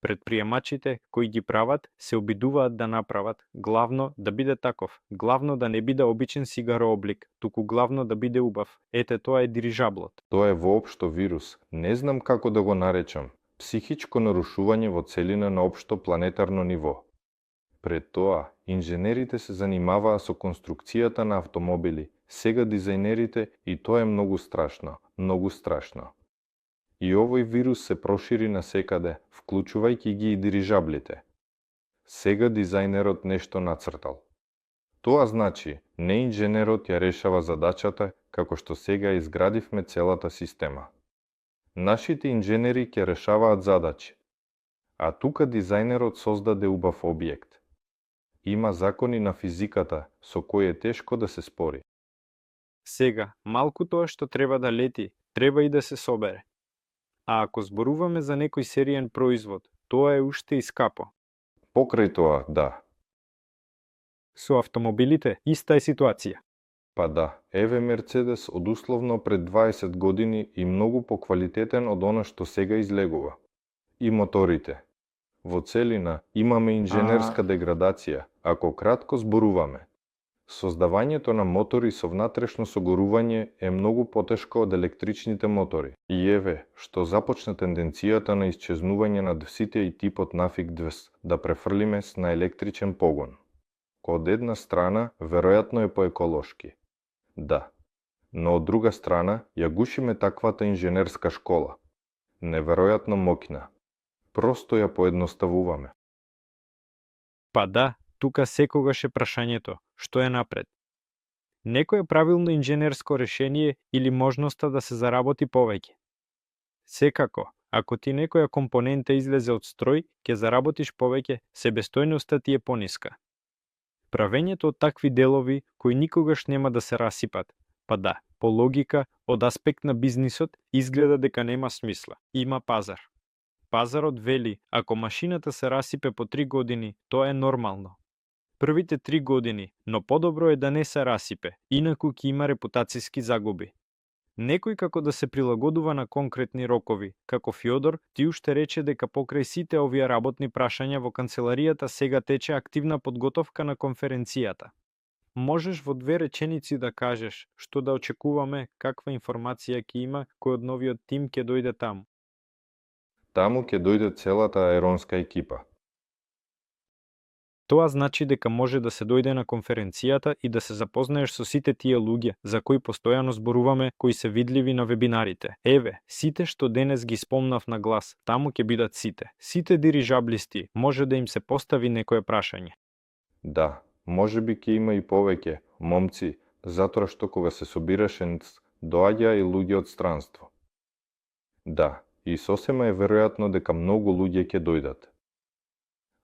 Предприемачите кои ги прават се обидуваат да направат, главно да биде таков, главно да не биде обичен сигарооблик, туку главно да биде убав. Ете тоа е дирижаблот. Тоа е воопшто вирус, не знам како да го наречам, психичко нарушување во целина на општо планетарно ниво. Пред тоа, инженерите се занимаваа со конструкцијата на автомобили, сега дизајнерите и тоа е многу страшно, многу страшно. И овој вирус се прошири насекаде, вклучувајќи ги и дирижаблите. Сега дизајнерот нешто нацртал. Тоа значи, не инженерот ја решава задачата како што сега изградивме целата система. Нашите инженери ќе решаваат задачи, а тука дизајнерот создаде убав објект. Има закони на физиката со кои е тешко да се спори. Сега, малку тоа што треба да лети, треба и да се собере. А ако зборуваме за некој сериен производ, тоа е уште и скапо. Покрај тоа, да. Со автомобилите, иста е ситуација. Па да, еве Мерцедес од условно пред 20 години и многу поквалитетен од она што сега излегува. И моторите. Во целина имаме инженерска деградација, ако кратко зборуваме. Создавањето на мотори со внатрешно согорување е многу потешко од електричните мотори. И еве, што започна тенденцијата на исчезнување на сите и типот нафик 2 да префрлиме на електричен погон. Од една страна, веројатно е поеколошки. Да. Но од друга страна, ја гушиме таквата инженерска школа. Неверојатно моќна. Просто ја поедноставуваме. Па да, тука секогаш е прашањето, што е напред? Некое правилно инженерско решение или можноста да се заработи повеќе? Секако, ако ти некоја компонента излезе од строј, ќе заработиш повеќе, себестојноста ти е пониска. Правењето од такви делови кои никогаш нема да се расипат, па да, по логика, од аспект на бизнисот, изгледа дека нема смисла. Има пазар. Пазарот вели, ако машината се расипе по 3 години, тоа е нормално. Првите 3 години, но подобро е да не се расипе, инаку ќе има репутацијски загуби. Некој како да се прилагодува на конкретни рокови, како Фјодор, ти уште рече дека покрај сите овие работни прашања во канцеларијата сега тече активна подготовка на конференцијата. Можеш во 2 реченици да кажеш што да очекуваме, каква информација ќе има, кој од новиот тим ќе дојде таму? Таму ќе дојде целата аеронска екипа. Тоа значи дека може да се дојде на конференцијата и да се запознаеш со сите тие луѓе за кои постојано зборуваме, кои се видливи на вебинарите. Еве, сите што денес ги спомнав на глас, таму ќе бидат сите. Сите дирижаблисти, може да им се постави некое прашање. Да, може би ќе има и повеќе, момци, затоа што кога се собираше доаѓа и луѓе од странство. Да, и сосема е веројатно дека многу луѓе ќе дојдат.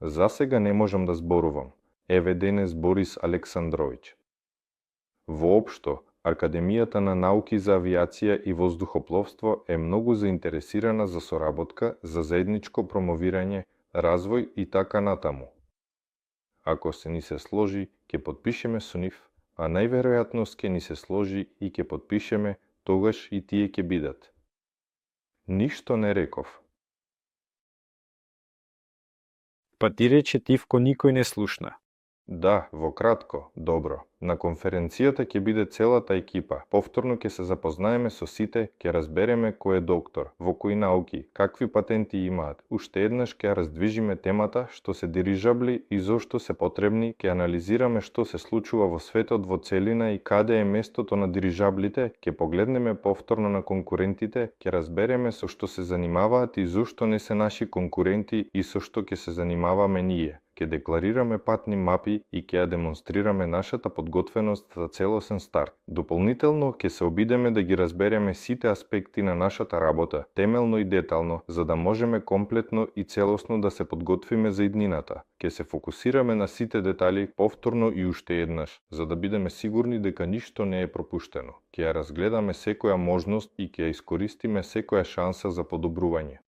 За сега не можам да зборувам. Еве денес Борис Александровиќ. Воопшто, Академијата на науки за авиација и воздухопловство е многу заинтересирана за соработка, за заедничко промовирање, развој и така натаму. Ако се ни се сложи, ќе подпишеме со нив, а најверојатно ќе ни се сложи и ќе подпишеме, тогаш и тие ќе бидат. Ништо не реков. Па ти рече Тивко никој не слушна. Да, во кратко, добро. На конференцијата ќе биде целата екипа. Повторно ќе се запознаеме со сите, ќе разбереме кој е доктор, во кои науки, какви патенти имаат. Уште еднаш ќе раздвижиме темата што се дирижабли и зошто се потребни, ќе анализираме што се случува во светот во целина и каде е местото на дирижаблите, ќе погледнеме повторно на конкурентите, ќе разбереме со што се занимаваат и зошто не се наши конкуренти и со што ќе се занимаваме ние. Ќе декларираме патни мапи и ќе ја демонстрираме нашата подготвеност за целосен старт. Дополнително ќе се обидеме да ги разбереме сите аспекти на нашата работа, темелно и детално, за да можеме комплетно и целосно да се подготвиме за иднината. Ќе се фокусираме на сите детали повторно и уште еднаш, за да бидеме сигурни дека ништо не е пропуштено. Ќе ја разгледаме секоја можност и ќе ја искористиме секоја шанса за подобрување.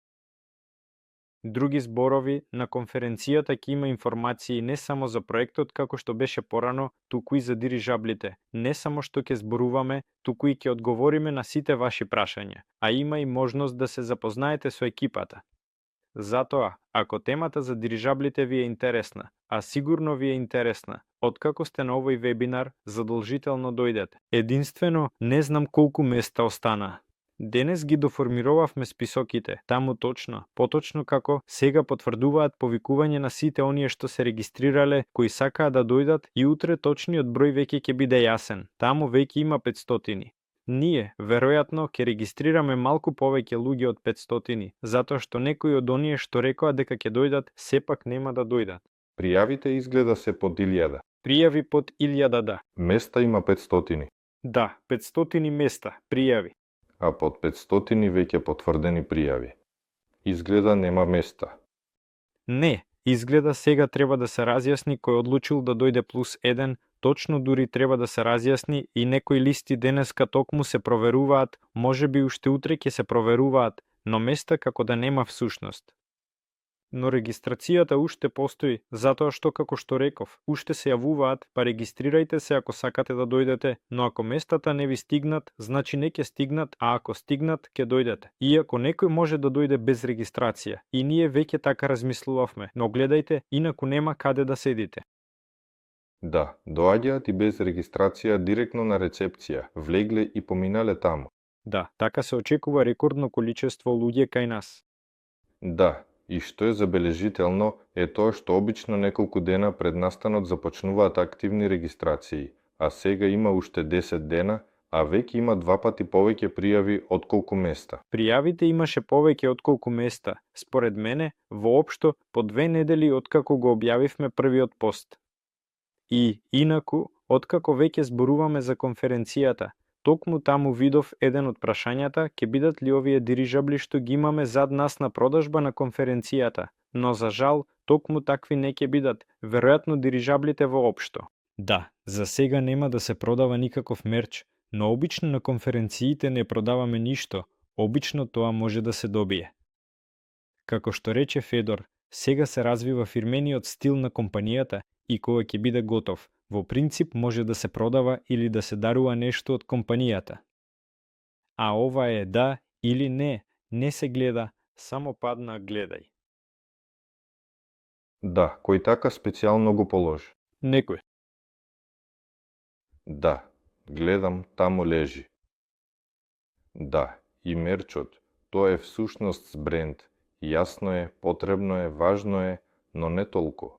Други зборови, на конференцијата ќе има информации не само за проектот како што беше порано, туку и за дирижаблите. Не само што ќе зборуваме, туку и ќе одговориме на сите ваши прашања, а има и можност да се запознаете со екипата. Затоа, ако темата за дирижаблите ви е интересна, а сигурно ви е интересна, откако сте на овој вебинар, задолжително дојдете. Единствено, не знам колку места останаа. Денес ги доформировавме списоките, таму точно, поточно како сега потврдуваат повикување на сите оние што се регистрирале, кои сакаат да дојдат и утре точниот број веќе ќе биде јасен. Таму веќе има 500. Ние, веројатно, ќе регистрираме малку повеќе луѓе од 500, затоа што некои од оние што рекоа дека ќе дојдат, сепак нема да дојдат. Пријавите изгледа се под 1000. Пријави под 1000, да. Места има 500. Да, 500 места, пријави. А под 500 веќе потврдени пријави. Изгледа нема места. Не, изгледа сега треба да се разјасни кој одлучил да дојде плюс 1, точно дури треба да се разјасни и некои листи денеска токму се проверуваат, можеби уште утре ќе се проверуваат, но места како да нема всушност. Но регистрацијата уште постои, затоа што како што реков, уште се јавуваат, па регистрирајте се ако сакате да дојдете, но ако местата не ви стигнат, значи не ќе стигнат, а ако стигнат, ќе дојдете. Иако некој може да дојде без регистрација, и ние веќе така размислувавме, но гледајте, инаку нема каде да седите. Да, доаѓаат и без регистрација директно на рецепција, влегле и поминале таму. Да, така се очекува рекордно количество луѓе кај нас. Да, и што е забележително е тоа што обично неколку дена пред настанот започнуваат активни регистрации, а сега има уште 10 дена, а веќе има 2 пати повеќе пријави отколку места. Пријавите имаше повеќе отколку места, според мене, воопшто по 2 недели откако го објавивме првиот пост. И, инаку, откако веќе зборуваме за конференцијата, токму таму видов еден од прашањата ќе бидат ли овие дирижабли што ги имаме зад нас на продажба на конференцијата, но за жал, токму такви не ќе бидат, веројатно дирижаблите воопшто. Да, за сега нема да се продава никаков мерч, но обично на конференциите не продаваме ништо, обично тоа може да се добие. Како што рече Федор, сега се развива фирмениот стил на компанијата и кога ќе биде готов, во принцип може да се продава или да се дарува нешто од компанијата. А ова е да или не се гледа, само падна гледај. Да, кој така специјално го положи. Некој. Да, гледам, таму лежи. Да, и мерчот, тоа е всушност бренд. Јасно е, потребно е, важно е, но не толку.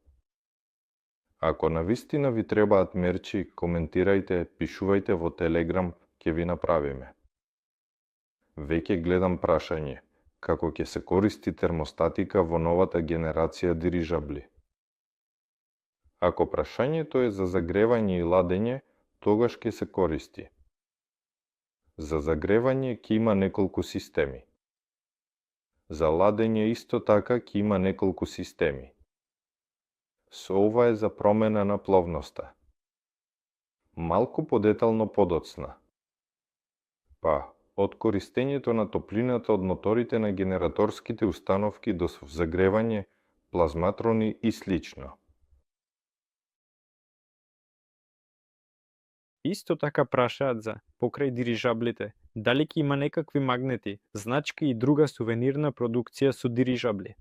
Ако навистина ви требаат мерчи, коментирајте, пишувајте во Телеграм, ќе ви направиме. Веќе гледам прашање, како ќе се користи термостатика во новата генерација дирижабли. Ако прашањето е за загревање и ладење, тогаш ќе се користи. За загревање ќе има неколку системи. За ладење исто така ќе има неколку системи. Со ова е за промена на пловноста. Малку подетално подоцна, Па, од користењето на топлината од моторите на генераторските установки до загревање, плазматрони и слично. Исто така прашаат за покрај дирижаблите, дали ќе има некакви магнети, значки и друга сувенирна продукција со дирижабли.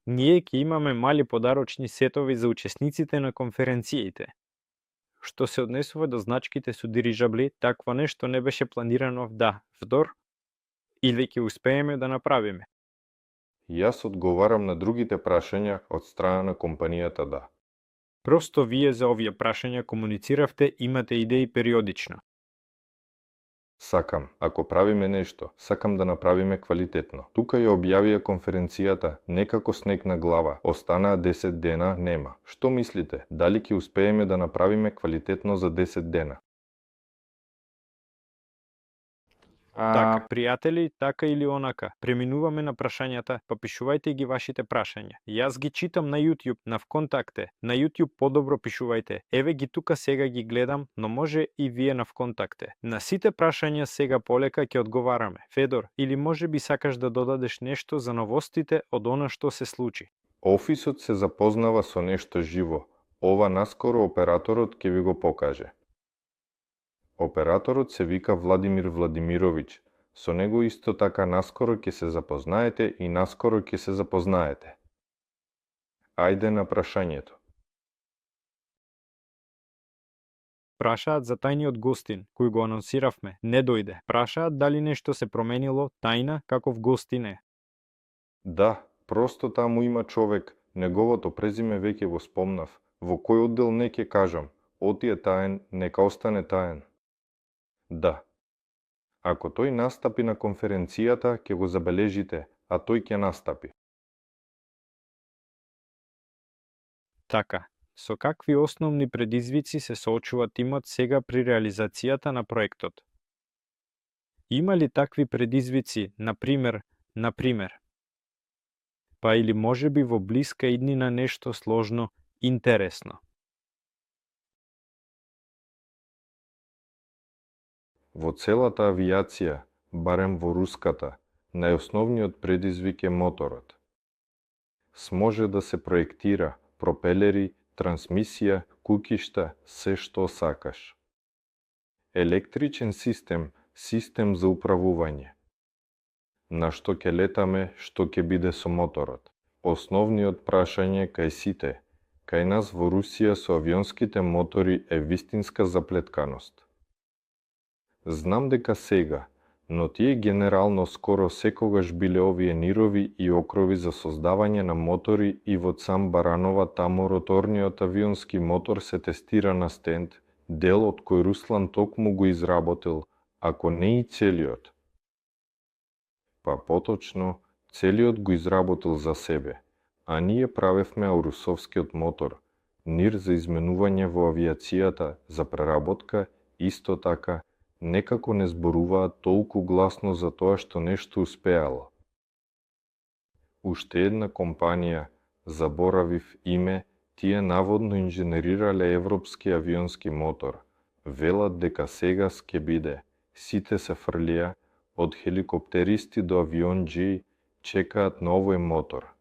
Ние ќе имаме мали подарочни сетови за учесниците на конференциите. Што се однесува до значките со дирижабли, такво нешто не беше планирано вдор, или ќе успееме да направиме. Јас одговарам на другите прашања од страна на компанијата да. Просто вие за овие прашања комунициравте, имате идеи периодично. Сакам, ако правиме нешто, сакам да направиме квалитетно. Тука ја објавија конференцијата, некако снег на глава, останаа 10 дена, нема. Што мислите, дали ќе успееме да направиме квалитетно за 10 дена? Така, пријатели, така или онака, преминуваме на прашањата, па пишувајте ги вашите прашања. Јас ги читам на YouTube, на Вконтакте. На YouTube подобро пишувајте. Еве ги тука сега ги гледам, но може и вие на Вконтакте. На сите прашања сега полека ќе одговараме. Федор, или може би сакаш да додадеш нешто за новостите од она што се случи? Офисот се запознава со нешто живо. Ова наскоро операторот ќе ви го покаже. Операторот се вика Владимир Владимировиќ. Со него исто така наскоро ќе се запознаете и наскоро ќе се запознаете. Ајде на прашањето. Прашаат за тајниот гостин, кој го анонсиравме, не дојде. Прашаат дали нешто се променило, тајна, каков гостин е. Да, просто таму има човек, неговото презиме веќе го спомнав. Во кој оддел не ќе кажам, оти е таен, нека остане таен. Да. Ако тој настапи на конференцијата, ќе го забележите, а тој ќе настапи. Така, со какви основни предизвици се соочува тимот сега при реализацијата на проектот? Има ли такви предизвици, например, па или можеби во блиска иднина нешто сложно, интересно? Во целата авијација, барем во руската, најосновниот предизвик е моторот. Сможе да се проектира пропелери, трансмисија, кукишта, се што сакаш. Електричен систем, систем за управување. На што ќе летаме, што ќе биде со моторот. Основниот прашање кај сите, кај нас во Русија со авионските мотори е вистинска заплетканост. Знам дека сега, но тие генерално скоро секогаш биле овие нирови и окрови за создавање на мотори и во сам Баранова таму роторниот авионски мотор се тестира на стенд, дел од кој Руслан токму го изработил, ако не и целиот. Па поточно, целиот го изработил за себе, а ние правевме аурусовскиот мотор, нир за изменување во авиацијата, за преработка, исто така, некако не зборуваат толку гласно за тоа што нешто успеало. Уште една компанија, заборавив име, тие наводно инженерирале европски авионски мотор. Велат дека сега ќе биде, сите се фрлија, од хеликоптеристи до авион G, чекаат на овој мотор.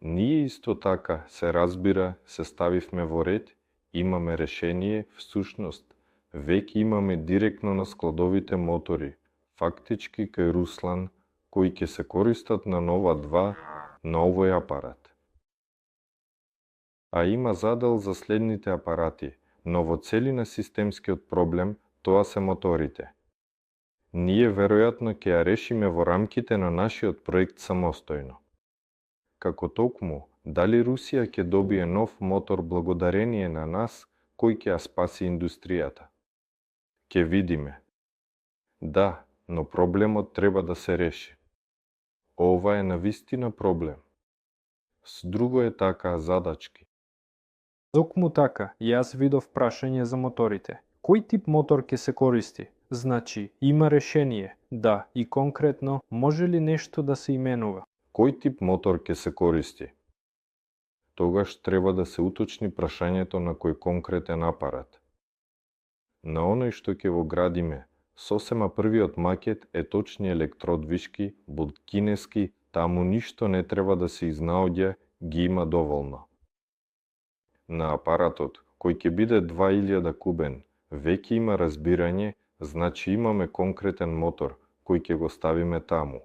Ние исто така, се разбира, се ставивме во ред, имаме решение, всушност, веќе имаме директно на складовите мотори, фактички кај Руслан, кои ќе се користат на Нова 2 на овој апарат. А има задел за следните апарати, но во целина системскиот проблем, тоа се моторите. Ние веројатно ќе ја решиме во рамките на нашиот проект самостојно. Како токму, дали Русија ќе добие нов мотор благодарение на нас, кој ќе ја спаси индустријата? Ќе видиме. Да, но проблемот треба да се реши. Ова е навистина проблем. С друго е така задачки. Токму така, јас видов прашање за моторите. Кој тип мотор ќе се користи? Значи, има решение, да, и конкретно, може ли нешто да се именува? Кој тип мотор ќе се користи? Тогаш треба да се уточни прашањето на кој конкретен апарат. На оној што ќе го градиме, Сосема првиот макет е точни електродвишки, буд кинески, таму ништо не треба да се изнаоѓа, ги има доволно. На апаратот, кој ќе биде 2000 кубен, веќе има разбирање, значи имаме конкретен мотор, кој ќе го ставиме таму.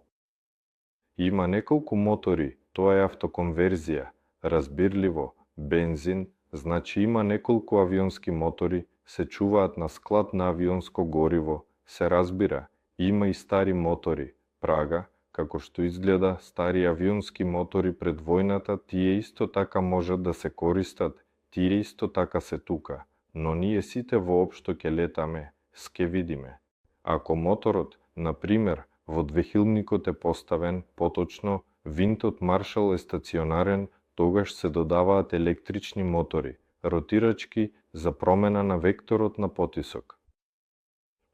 Има неколку мотори, тоа е автоконверзија, разбирливо, бензин, значи има неколку авионски мотори, се чуваат на склад на авионско гориво, се разбира, има и стари мотори, прага, како што изгледа стари авионски мотори пред војната, тие исто така можат да се користат, тие исто така се тука, но ние сите воопшто ќе летаме, ске видиме. Ако моторот, на пример, во двехилникот е поставен, поточно, винтот маршал е стационарен, тогаш се додаваат електрични мотори, ротирачки за промена на векторот на потисок.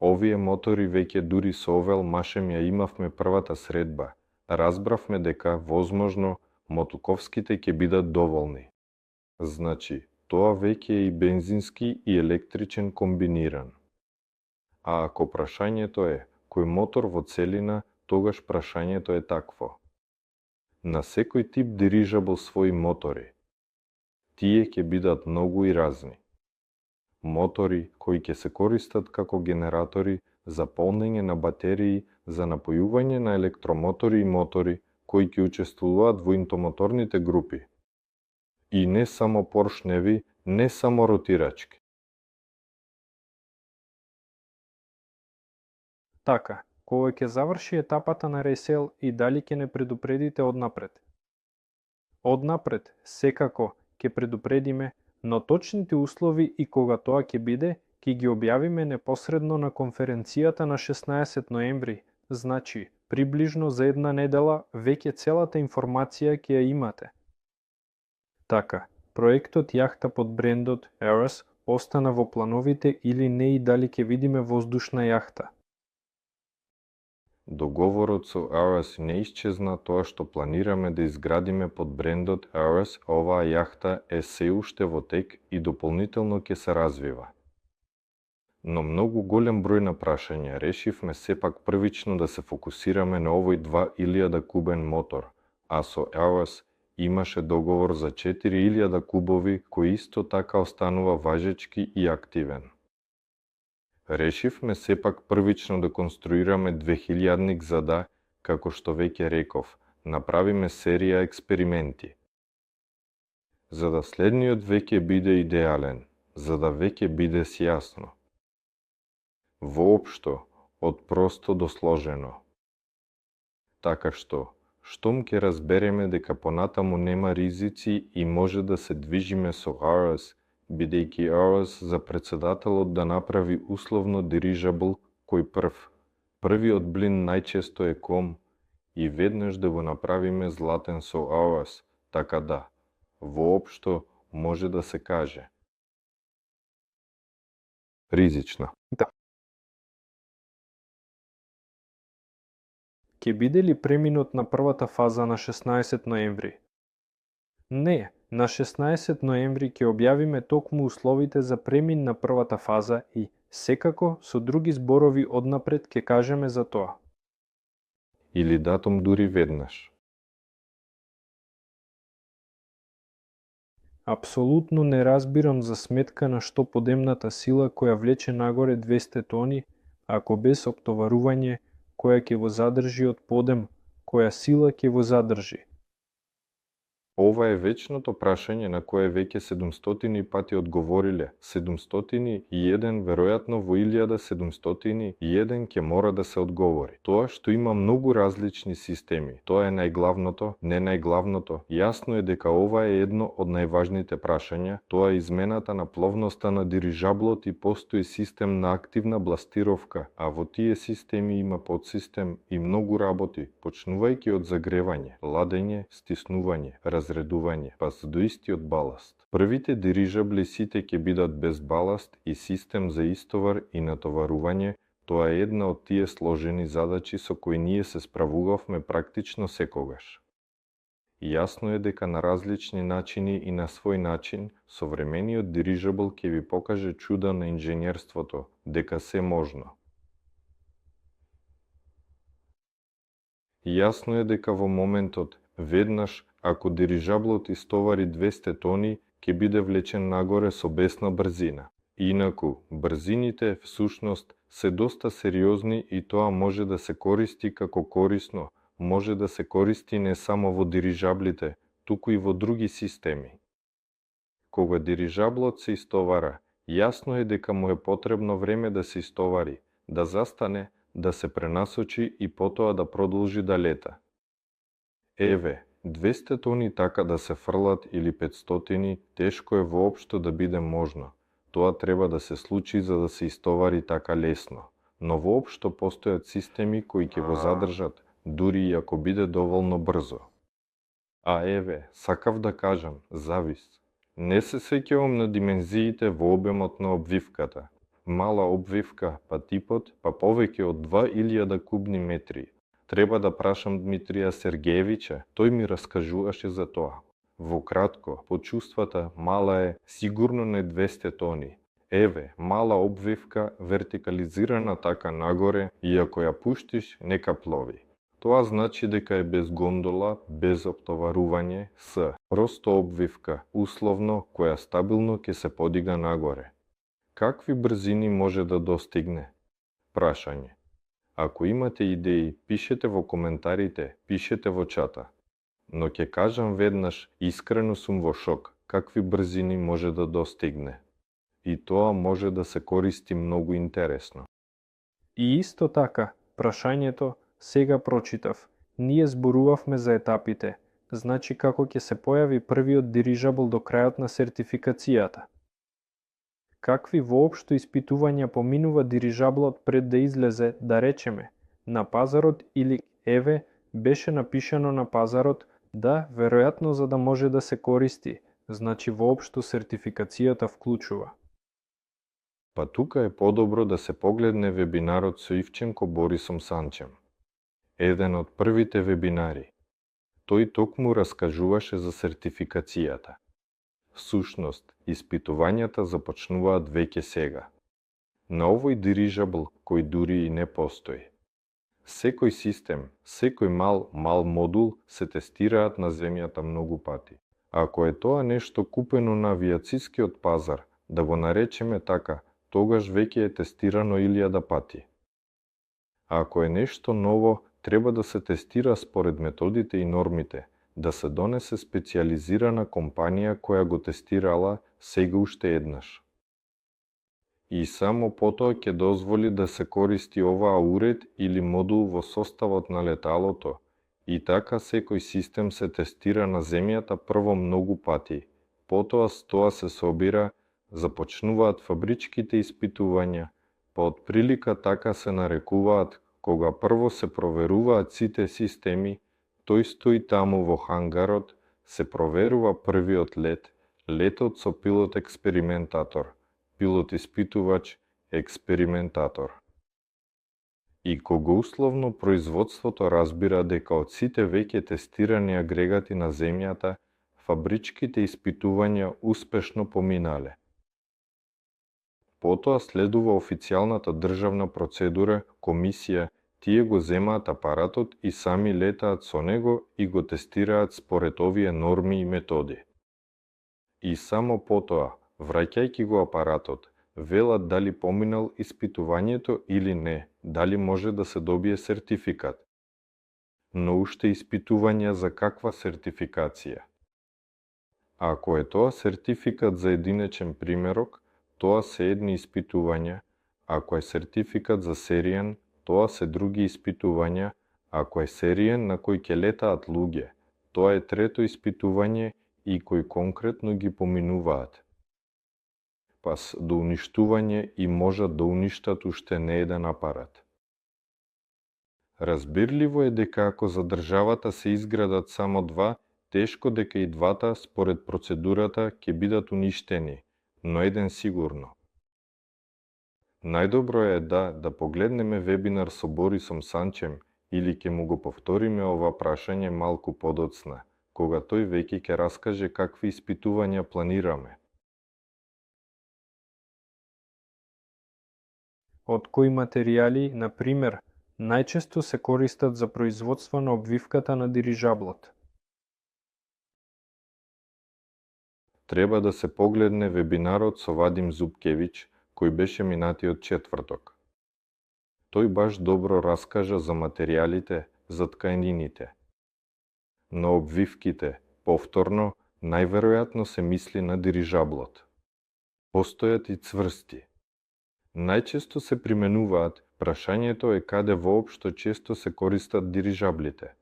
Овие мотори веќе дури со овел машем ја имавме првата средба. Разбравме дека, возможно, мотуковските ќе бидат доволни. Значи, тоа веќе е и бензински и електричен комбиниран. А ако прашањето е кој мотор во целина, тогаш прашањето е такво. На секој тип дирижабл своји мотори. Тие ќе бидат многу и разни. Мотори кои ќе се користат како генератори за полнење на батерии, за напојување на електромотори и мотори кои ќе учествуваат во интомоторните групи. И не само поршневи, не само ротирачки. Така, кога ќе заврши етапата на ресел и дали ќе не предупредите однапред? Однапред, секако, ќе предупредиме, но точните услови и кога тоа ќе биде, ќе ги објавиме непосредно на конференцијата на 16 ноември, значи, приближно за една недела веќе целата информација ќе ја имате. Така, проектот јахта под брендот Ares остана во плановите или не и дали ќе видиме воздушна јахта? Договорот со Ares не исчезна, тоа што планираме да изградиме под брендот Ares, оваа јахта е се уште во тек и дополнително ќе се развива. Но многу голем број на прашања решивме сепак првично да се фокусираме на овој 2000 кубен мотор, а со Ares имаше договор за 4000 кубови кој исто така останува важечки и активен. Решивме сепак првично да конструираме 2000-ник за да, како што веќе реков, направиме серија експерименти. За да следниот веќе биде идеален, за да веќе биде сјасно. Воопшто, од просто до сложено. Така што, штом ќе разбереме дека понатаму нема ризици и може да се движиме со Ares, бидејќи Ares за председателот да направи условно дирижабл кој првиот блин најчесто е ком, и веднаш да го направиме златен со Ares, така да, воопшто може да се каже. Ризична. Да. Ќе биде ли преминот на првата фаза на 16 ноември? Не, на 16 ноември ќе објавиме токму условите за премин на првата фаза и, секако, со други зборови однапред ќе кажеме за тоа. Или датум дури веднаш. Апсолутно не разбирам за сметка на што подемната сила која влече нагоре 200 тони, ако без оптоварување, која ќе го задржи од подем, која сила ќе го задржи. Ова е вечното прашање на кое веќе 700 пати одговориле. 701 веројатно во 1701 ќе мора да се одговори. Тоа што има многу различни системи, тоа е најглавното, не најглавното. Јасно е дека ова е едно од најважните прашања, тоа е измената на пловноста на дирижаблот и постои систем на активна бластировка, а во тие системи има подсистем и многу работи, почнувајќи од загревање, ладење, стиснување, разредување, па до истиот баласт. Првите дирижабли сите ќе бидат без баласт и систем за истовар и натоварување, тоа е една од тие сложени задачи со кои ние се справувавме практично секогаш. Јасно е дека на различни начини и на свој начин, современиот дирижабл ќе ви покаже чуда на инженерството, дека се можно. Јасно е дека во моментот, веднаш, ако дирижаблот истовари 200 тони, ќе биде влечен нагоре со бесна брзина. Инаку, брзините, всушност, се доста сериозни и тоа може да се користи како корисно, може да се користи не само во дирижаблите, туку и во други системи. Кога дирижаблот се истовара, јасно е дека му е потребно време да се истовари, да застане, да се пренасочи и потоа да продолжи да лета. Еве, 200 тони така да се фрлат или 500, тешко е воопшто да биде можно. Тоа треба да се случи за да се истовари така лесно. Но воопшто постојат системи кои ќе го задржат, дури и ако биде доволно брзо. А еве, сакав да кажам, завис. Не се сеќавам на димензиите во обемот на обвивката. Мала обвивка, па типот, па повеќе од 2000 кубни метри. Треба да прашам Дмитрија Сергеевича, тој ми раскажуваше за тоа. Во кратко, по чувствата, мала е, сигурно не 200 тони. Еве, мала обвивка, вертикализирана така нагоре, и ако ја пуштиш, нека плови. Тоа значи дека е без гондола, без оптоварување, с просто обвивка, условно, која стабилно ќе се подига нагоре. Какви брзини може да достигне? Прашање. Ако имате идеи, пишете во коментарите, пишете во чата. Но ќе кажам веднаш, искрено сум во шок, какви брзини може да достигне. И тоа може да се користи многу интересно. И исто така, прашањето, сега прочитав, ние зборувавме за етапите, значи како ќе се појави првиот дирижабл до крајот на сертификацијата. Какви воопшто испитувања поминува дирижаблот пред да излезе, да речеме, на пазарот или, еве, беше напишано на пазарот, да, веројатно за да може да се користи, значи воопшто сертификацијата вклучува. Па тука е подобро да се погледне вебинарот со Ивченко Борисом Санчем. Еден од првите вебинари. Тој токму раскажуваше за сертификацијата. Всушност, испитувањата започнуваат веќе сега. На овој дирижабл кој дури и не постои. Секој систем, секој мал модул се тестираат на земјата многу пати. Ако е тоа нешто купено на авијацискиот пазар, да го наречеме така, тогаш веќе е тестирано 1000 пати. А ако е нешто ново, треба да се тестира според методите и нормите, да се донесе специјализирана компанија која го тестирала сега уште еднаш. И само потоа ќе дозволи да се користи оваа уред или модул во составот на леталото, и така секој систем се тестира на земјата прво многу пати, потоа с тоа се собира, започнуваат фабричките испитувања, па отприлика така се нарекуваат кога прво се проверуваат сите системи, тој стои таму во хангарот, се проверува првиот лет, летот со пилот експериментатор, пилот испитувач, експериментатор. И кога условно производството разбира дека од сите веќе тестирани агрегати на земјата, фабричките испитувања успешно поминале. Потоа следува официјалната државна процедура, комисија, тие го земаат апаратот и сами летаат со него и го тестираат според овие норми и методи. И само потоа, враќајќи го апаратот, велат дали поминал испитувањето или не, дали може да се добие сертификат. Но уште испитувања за каква сертификација? Ако е тоа сертификат за единечен примерок, тоа се едни испитувања, ако е сертификат за сериен, тоа се други испитувања, ако е сериен на кој ќе летаат луѓе, тоа е трето испитување и кои конкретно ги поминуваат. Пас до уништување и можат да уништат уште не еден апарат. Разбирливо е дека ако за државата се изградат само два, тешко дека и двата според процедурата ќе бидат уништени, но еден сигурно. Најдобро е да погледнеме вебинар со Борисом Санчем или ќе му го повториме ова прашање малку подоцна, кога тој веќе ќе раскаже какви испитувања планираме. Од кои материјали, на пример, Најчесто се користат за производство на обвивката на дирижаблот. Треба да се погледне вебинарот со Вадим Зубкевиќ, кој беше минатиот четврток. Тој баш добро раскажа за материјалите, за ткаенините. На обвивките, повторно, најверојатно се мисли на дирижаблот. Постојат и цврсти. Најчесто се применуваат, прашањето е каде воопшто често се користат дирижаблите.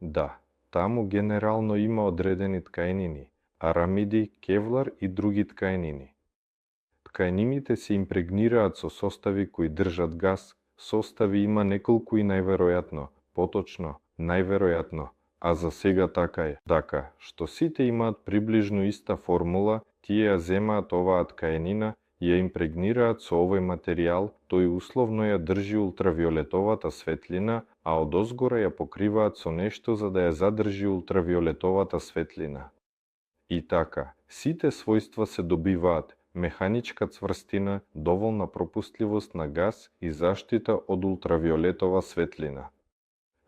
Да, таму генерално има одредени ткаенини, арамиди, кевлар и други ткаенини. Ткаенините се импрегнираат со состави кои држат газ, состави има неколку и најверојатно, поточно, најверојатно, а за сега така е. Така, што сите имаат приближно иста формула, тие ја земаат оваа ткаенина, ја импрегнираат со овој материјал, тој условно ја држи ултравиолетовата светлина, а одозгора ја покриваат со нешто за да ја задржи ултравиолетовата светлина. И така, сите својства се добиваат: механичка цврстина, доволна пропустливост на газ и заштита од ултравиолетова светлина.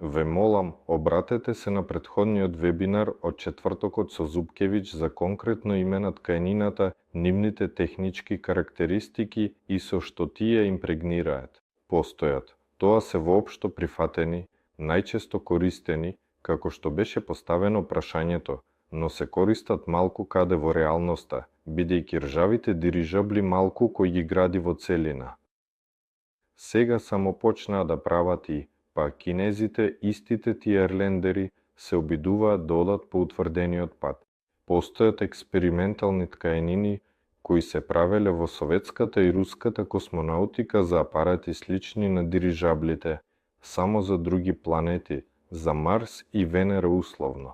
Ве молам, обратете се на претходниот вебинар од четвртокот со Зубкевиќ за конкретно име на ткаенината, нивните технички карактеристики и со што тие импрегнираат. Постојат. Тоа се воопшто прифатени, најчесто користени, како што беше поставено прашањето, но се користат малку каде во реалноста, бидејќи ржавите дирижабли малку кој ги гради во целина. Сега само почнаа да прават и, па кинезите, истите тие ерлендери, се обидуваат да одат по утврдениот пат. Постојат експериментални ткаенини кои се правеле во советската и руската космонаутика за апарати слични на дирижаблите, само за други планети, за Марс и Венера условно.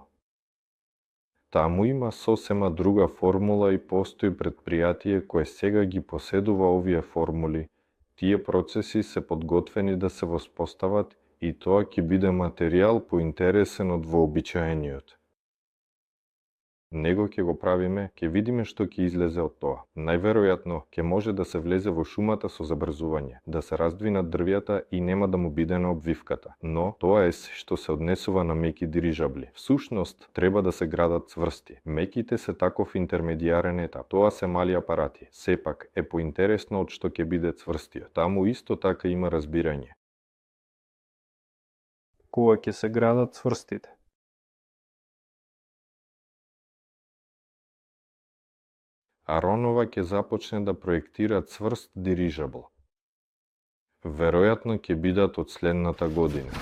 Таму има сосема друга формула и постои предпријатие кое сега ги поседува овие формули. Тие процеси се подготвени да се воспостават и тоа ќе биде материјал поинтересен од вообичаениот. Него ќе го правиме, ќе видиме што ќе излезе од тоа. Најверојатно ќе може да се влезе во шумата со забрзување, да се раздвинат дрвјата и нема да му биде на обвивката. Но тоа е што се однесува на меки дирижабли. Всушност треба да се градат цврсти. Меките се таков интермедијарен етап. Тоа се мали апарати. Сепак е поинтересно од што ќе биде цврстиот. Таму исто така има разбирање. Кога ќе се градат цврстите? Аронова ќе започне да проектира цврст дирижабл. Веројатно ќе бидат од следната година.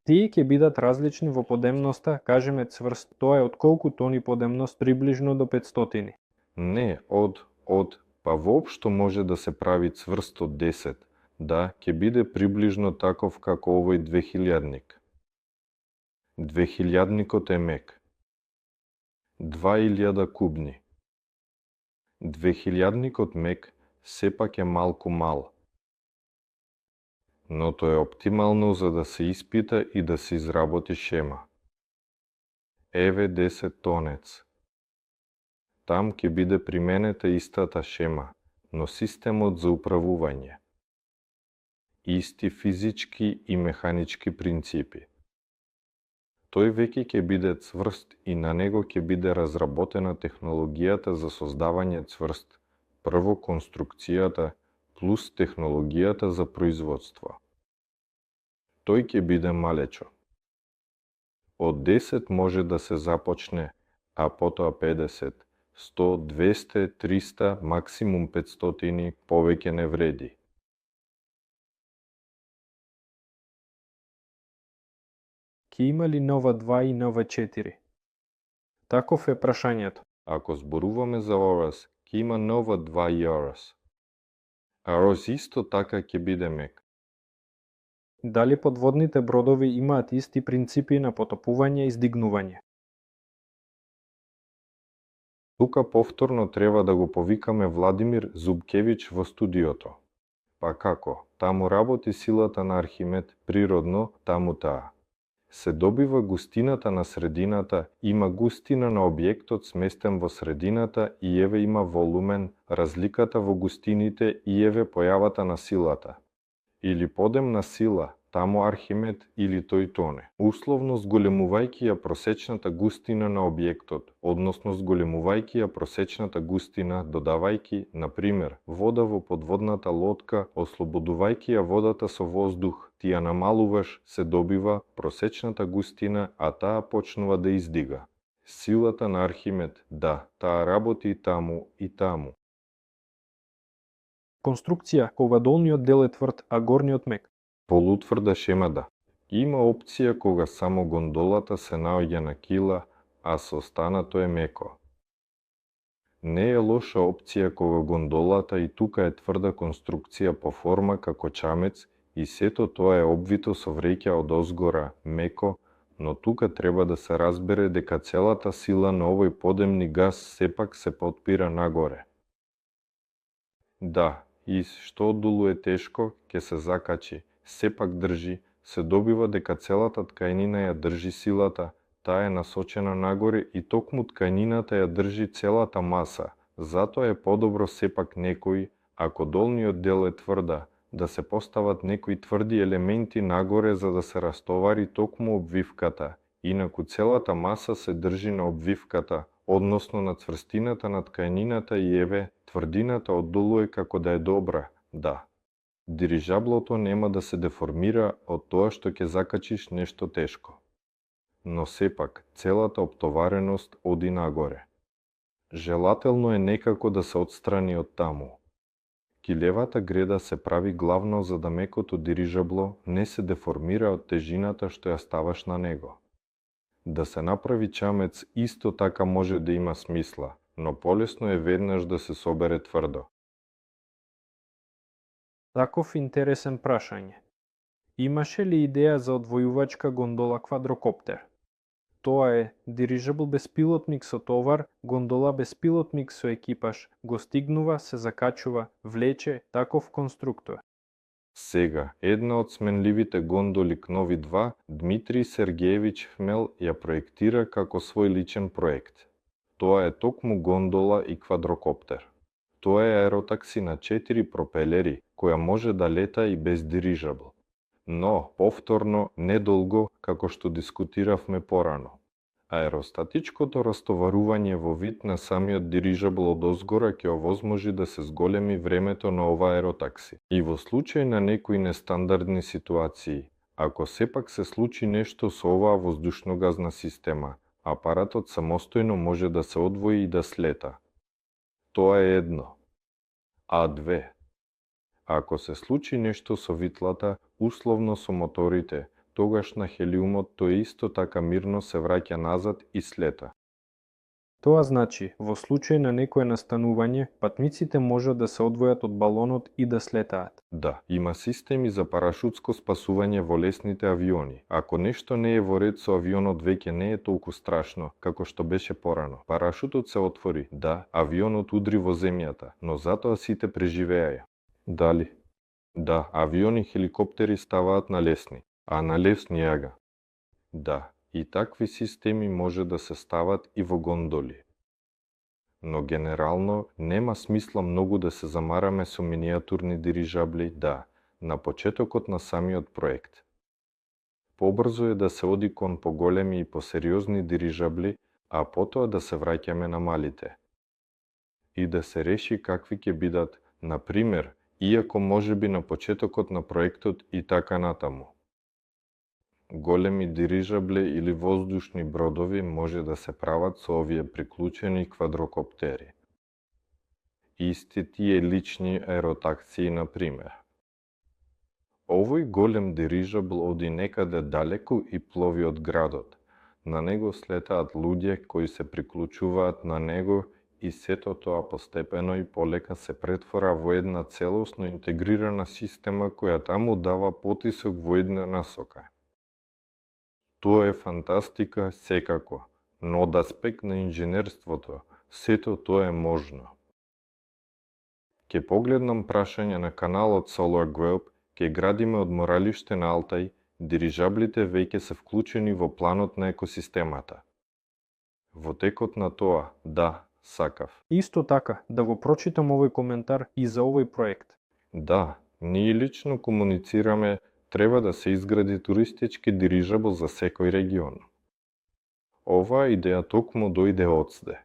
Тие ќе бидат различни во подемноста, кажеме цврст, тоа е од колку тони подемност, приближно до 500. Не, па воопшто може да се прави цврст од 10, да, ќе биде приближно таков како овој 2000-ник. 2000-никот е мек. 2000 кубни. 2000-никот мек сепак е малку мал. Но тоа е оптимално за да се испита и да се изработи шема. Еве 10 тонец. Там ќе биде применета истата шема, но системот за управување. Исти физички и механички принципи. Тој веќе ќе биде цврст и на него ќе биде разработена технологијата за создавање цврст, прво конструкцијата плюс технологијата за производство. Тој ќе биде малечо. Од 10 може да се започне, а потоа 50, 100, 200, 300, максимум 500, повеќе не вреди. Ќе има ли нова 2 и нова 4? Таков е прашањето. Ако зборуваме за Орас, ќе има нова 2 и Орас. Орас исто така ќе биде мек. Дали подводните бродови имаат исти принципи на потопување и издигнување? Тука повторно треба да го повикаме Владимир Зубкевиќ во студиото. Па како, таму работи силата на Архимед, природно, таму таа. Се добива густината на средината, има густина на објектот сместен во средината и еве има волумен, разликата во густините и еве појавата на силата. или подемна сила, таму Архимед или тој тоне. Условно зголемувајќи ја просечната густина на објектот, односно зголемувајќи ја просечната густина, додавајќи, на пример, вода во подводната лодка, ослободувајќи ја водата со воздух, ти ја намалуваш, се добива просечната густина, а таа почнува да издига. Силата на Архимед, да, таа работи и таму и таму. Конструкција кога долниот дел е тврд, а горниот мек. Полутврда шемада. Има опција кога само гондолата се наоѓа на кила, а со останато е меко. Не е лоша опција кога гондолата и тука е тврда конструкција по форма како чамец и сето тоа е обвито со вреќа од озгора, меко, но тука треба да се разбере дека целата сила на овој подемни газ сепак се потпира нагоре. Да, и што оддолу е тешко, ќе се закачи, сепак држи, се добива дека целата ткајнина ја држи силата, таа е насочена нагоре и токму ткајнината ја држи целата маса, затоа е подобро сепак некои, ако долниот дел е тврда, да се постават некои тврди елементи нагоре за да се растовари токму обвивката, инаку целата маса се држи на обвивката, односно на цврстината на ткајнината и еве, тврдината оддолу е како да е добра, да. Дирижаблото нема да се деформира од тоа што ќе закачиш нешто тешко. Но сепак, целата оптовареност оди нагоре. Желателно е некако да се отстрани од таму. Килевата греда се прави главно за да мекото дирижабло не се деформира од тежината што ја ставаш на него. Да се направи чамец исто така може да има смисла, но полесно е веднаш да се собере тврдо. Таков интересен прашање. Имаше ли идеја за одвојувачка гондола квадрокоптер? Тоа е дирижабл беспилотник со товар, гондола беспилотник со екипаж, го стигнува, се закачува, влече, таков конструктор. Сега, една од сменливите гондоли Кнови 2, Дмитрий Сергеевич Хмел ја проектира како свој личен проект. Тоа е токму гондола и квадрокоптер. Тоа е аеротакси на 4 пропелери, која може да лета и без дирижабл. Но, повторно, недолго, како што дискутиравме порано. Аеростатичкото растоварување во вид на самиот дирижабл од озгора ќе овозможи да се зголеми времето на ова аеротакси. И во случај на некои нестандардни ситуации, ако сепак се случи нешто со оваа воздушногазна система, апаратот самостојно може да се одвои и да слета. Тоа е едно. А две. Ако се случи нешто со витлата, условно со моторите, тогаш на хелиумот тој исто така мирно се враќа назад и слета. Тоа значи, во случај на некое настанување, патниците можат да се одвојат од балонот и да слетаат. Да, има системи за парашутско спасување во лесните авиони. Ако нешто не е во ред со авионот, веќе не е толку страшно, како што беше порано. Парашутот се отвори, да, авионот удри во земјата, но затоа сите преживеаја. Дали? Да, авиони и хеликоптери ставаат на лесни, а на лесни јага. Да, и такви системи може да се стават и во гондоли. Но генерално нема смисла многу да се замараме со минијатурни дирижабли, да, на почетокот на самиот проект. Побрзо е да се оди кон поголеми и посериозни дирижабли, а потоа да се враќаме на малите. И да се реши какви ќе бидат, на пример, иако можеби на почетокот на проектот и така натаму. Големи дирижабли или воздушни бродови може да се прават со овие приклучени квадрокоптери. Исти тие лични аеротаксии, на пример. Овој голем дирижабл оди некаде далеку и плови од градот. На него слетаат луѓе кои се приклучуваат на него и сето тоа постепено и полека се претвора во една целосно интегрирана система која таму дава потисок во една насока. Тоа е фантастика секако, но од аспект на инженерството, сето тоа е можно. Ке погледнам прашање на каналот Solar Globe, ке градиме одморалиште на Алтай, дирижаблите веќе се вклучени во планот на екосистемата. Во текот на тоа, да, сакав. Исто така, да го прочитам овој коментар и за овој проект. Да, Ние лично комуницираме треба да се изгради туристички дирижабл за секој регион. Оваа идеја токму дојде одсде.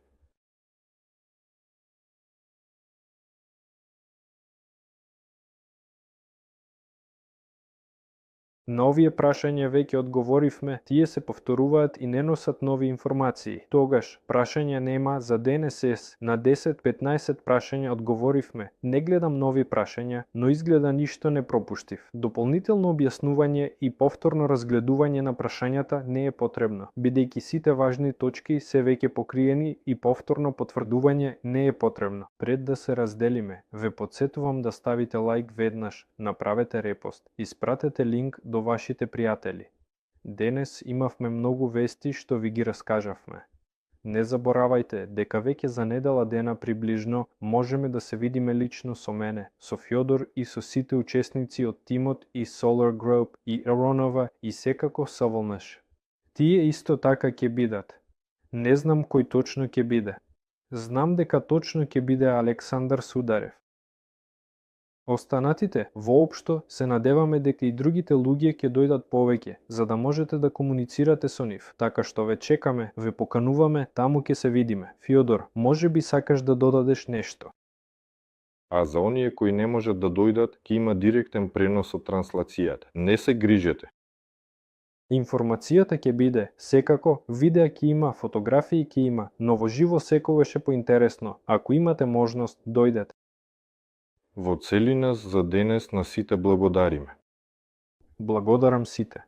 На овие прашања веќе одговоривме, тие се повторуваат и не носат нови информации. Тогаш, прашања нема за ДНСС. На 10-15 прашања одговоривме. Не гледам нови прашања, но изгледа ништо не пропуштив. Дополнително објаснување и повторно разгледување на прашањата не е потребно, бидејќи сите важни точки се веќе покриени и повторно потврдување не е потребно. Пред да се разделиме, ве потсетувам да ставите лајк веднаш, направете репост, испратете линк до вашите пријатели. Денес имавме многу вести што ви ги раскажавме. Не заборавајте дека веќе за недела дена приближно можеме да се видиме лично со мене, со Фјодор и со сите учесници од тимот и Solar Group и Аронова и секако Саволнаш. Тие исто така ќе бидат. Не знам кој точно ќе биде. Знам дека точно ќе биде Александар Сударев. Останатите, воопшто, се надеваме дека и другите луѓе ќе дојдат повеќе, за да можете да комуницирате со нив. Така што ве чекаме, ве покануваме, таму ќе се видиме. Фјодор, може би сакаш да додадеш нешто? А за оние кои не можат да дојдат, ќе има директен пренос од транслацијата. Не се грижете. Информацијата ќе биде, секако, видеа ќе има, фотографии ќе има, но во живо секогаш е поинтересно. Ако имате можност, дојдете. Во целина за денес на сите благодариме. Благодарам сите.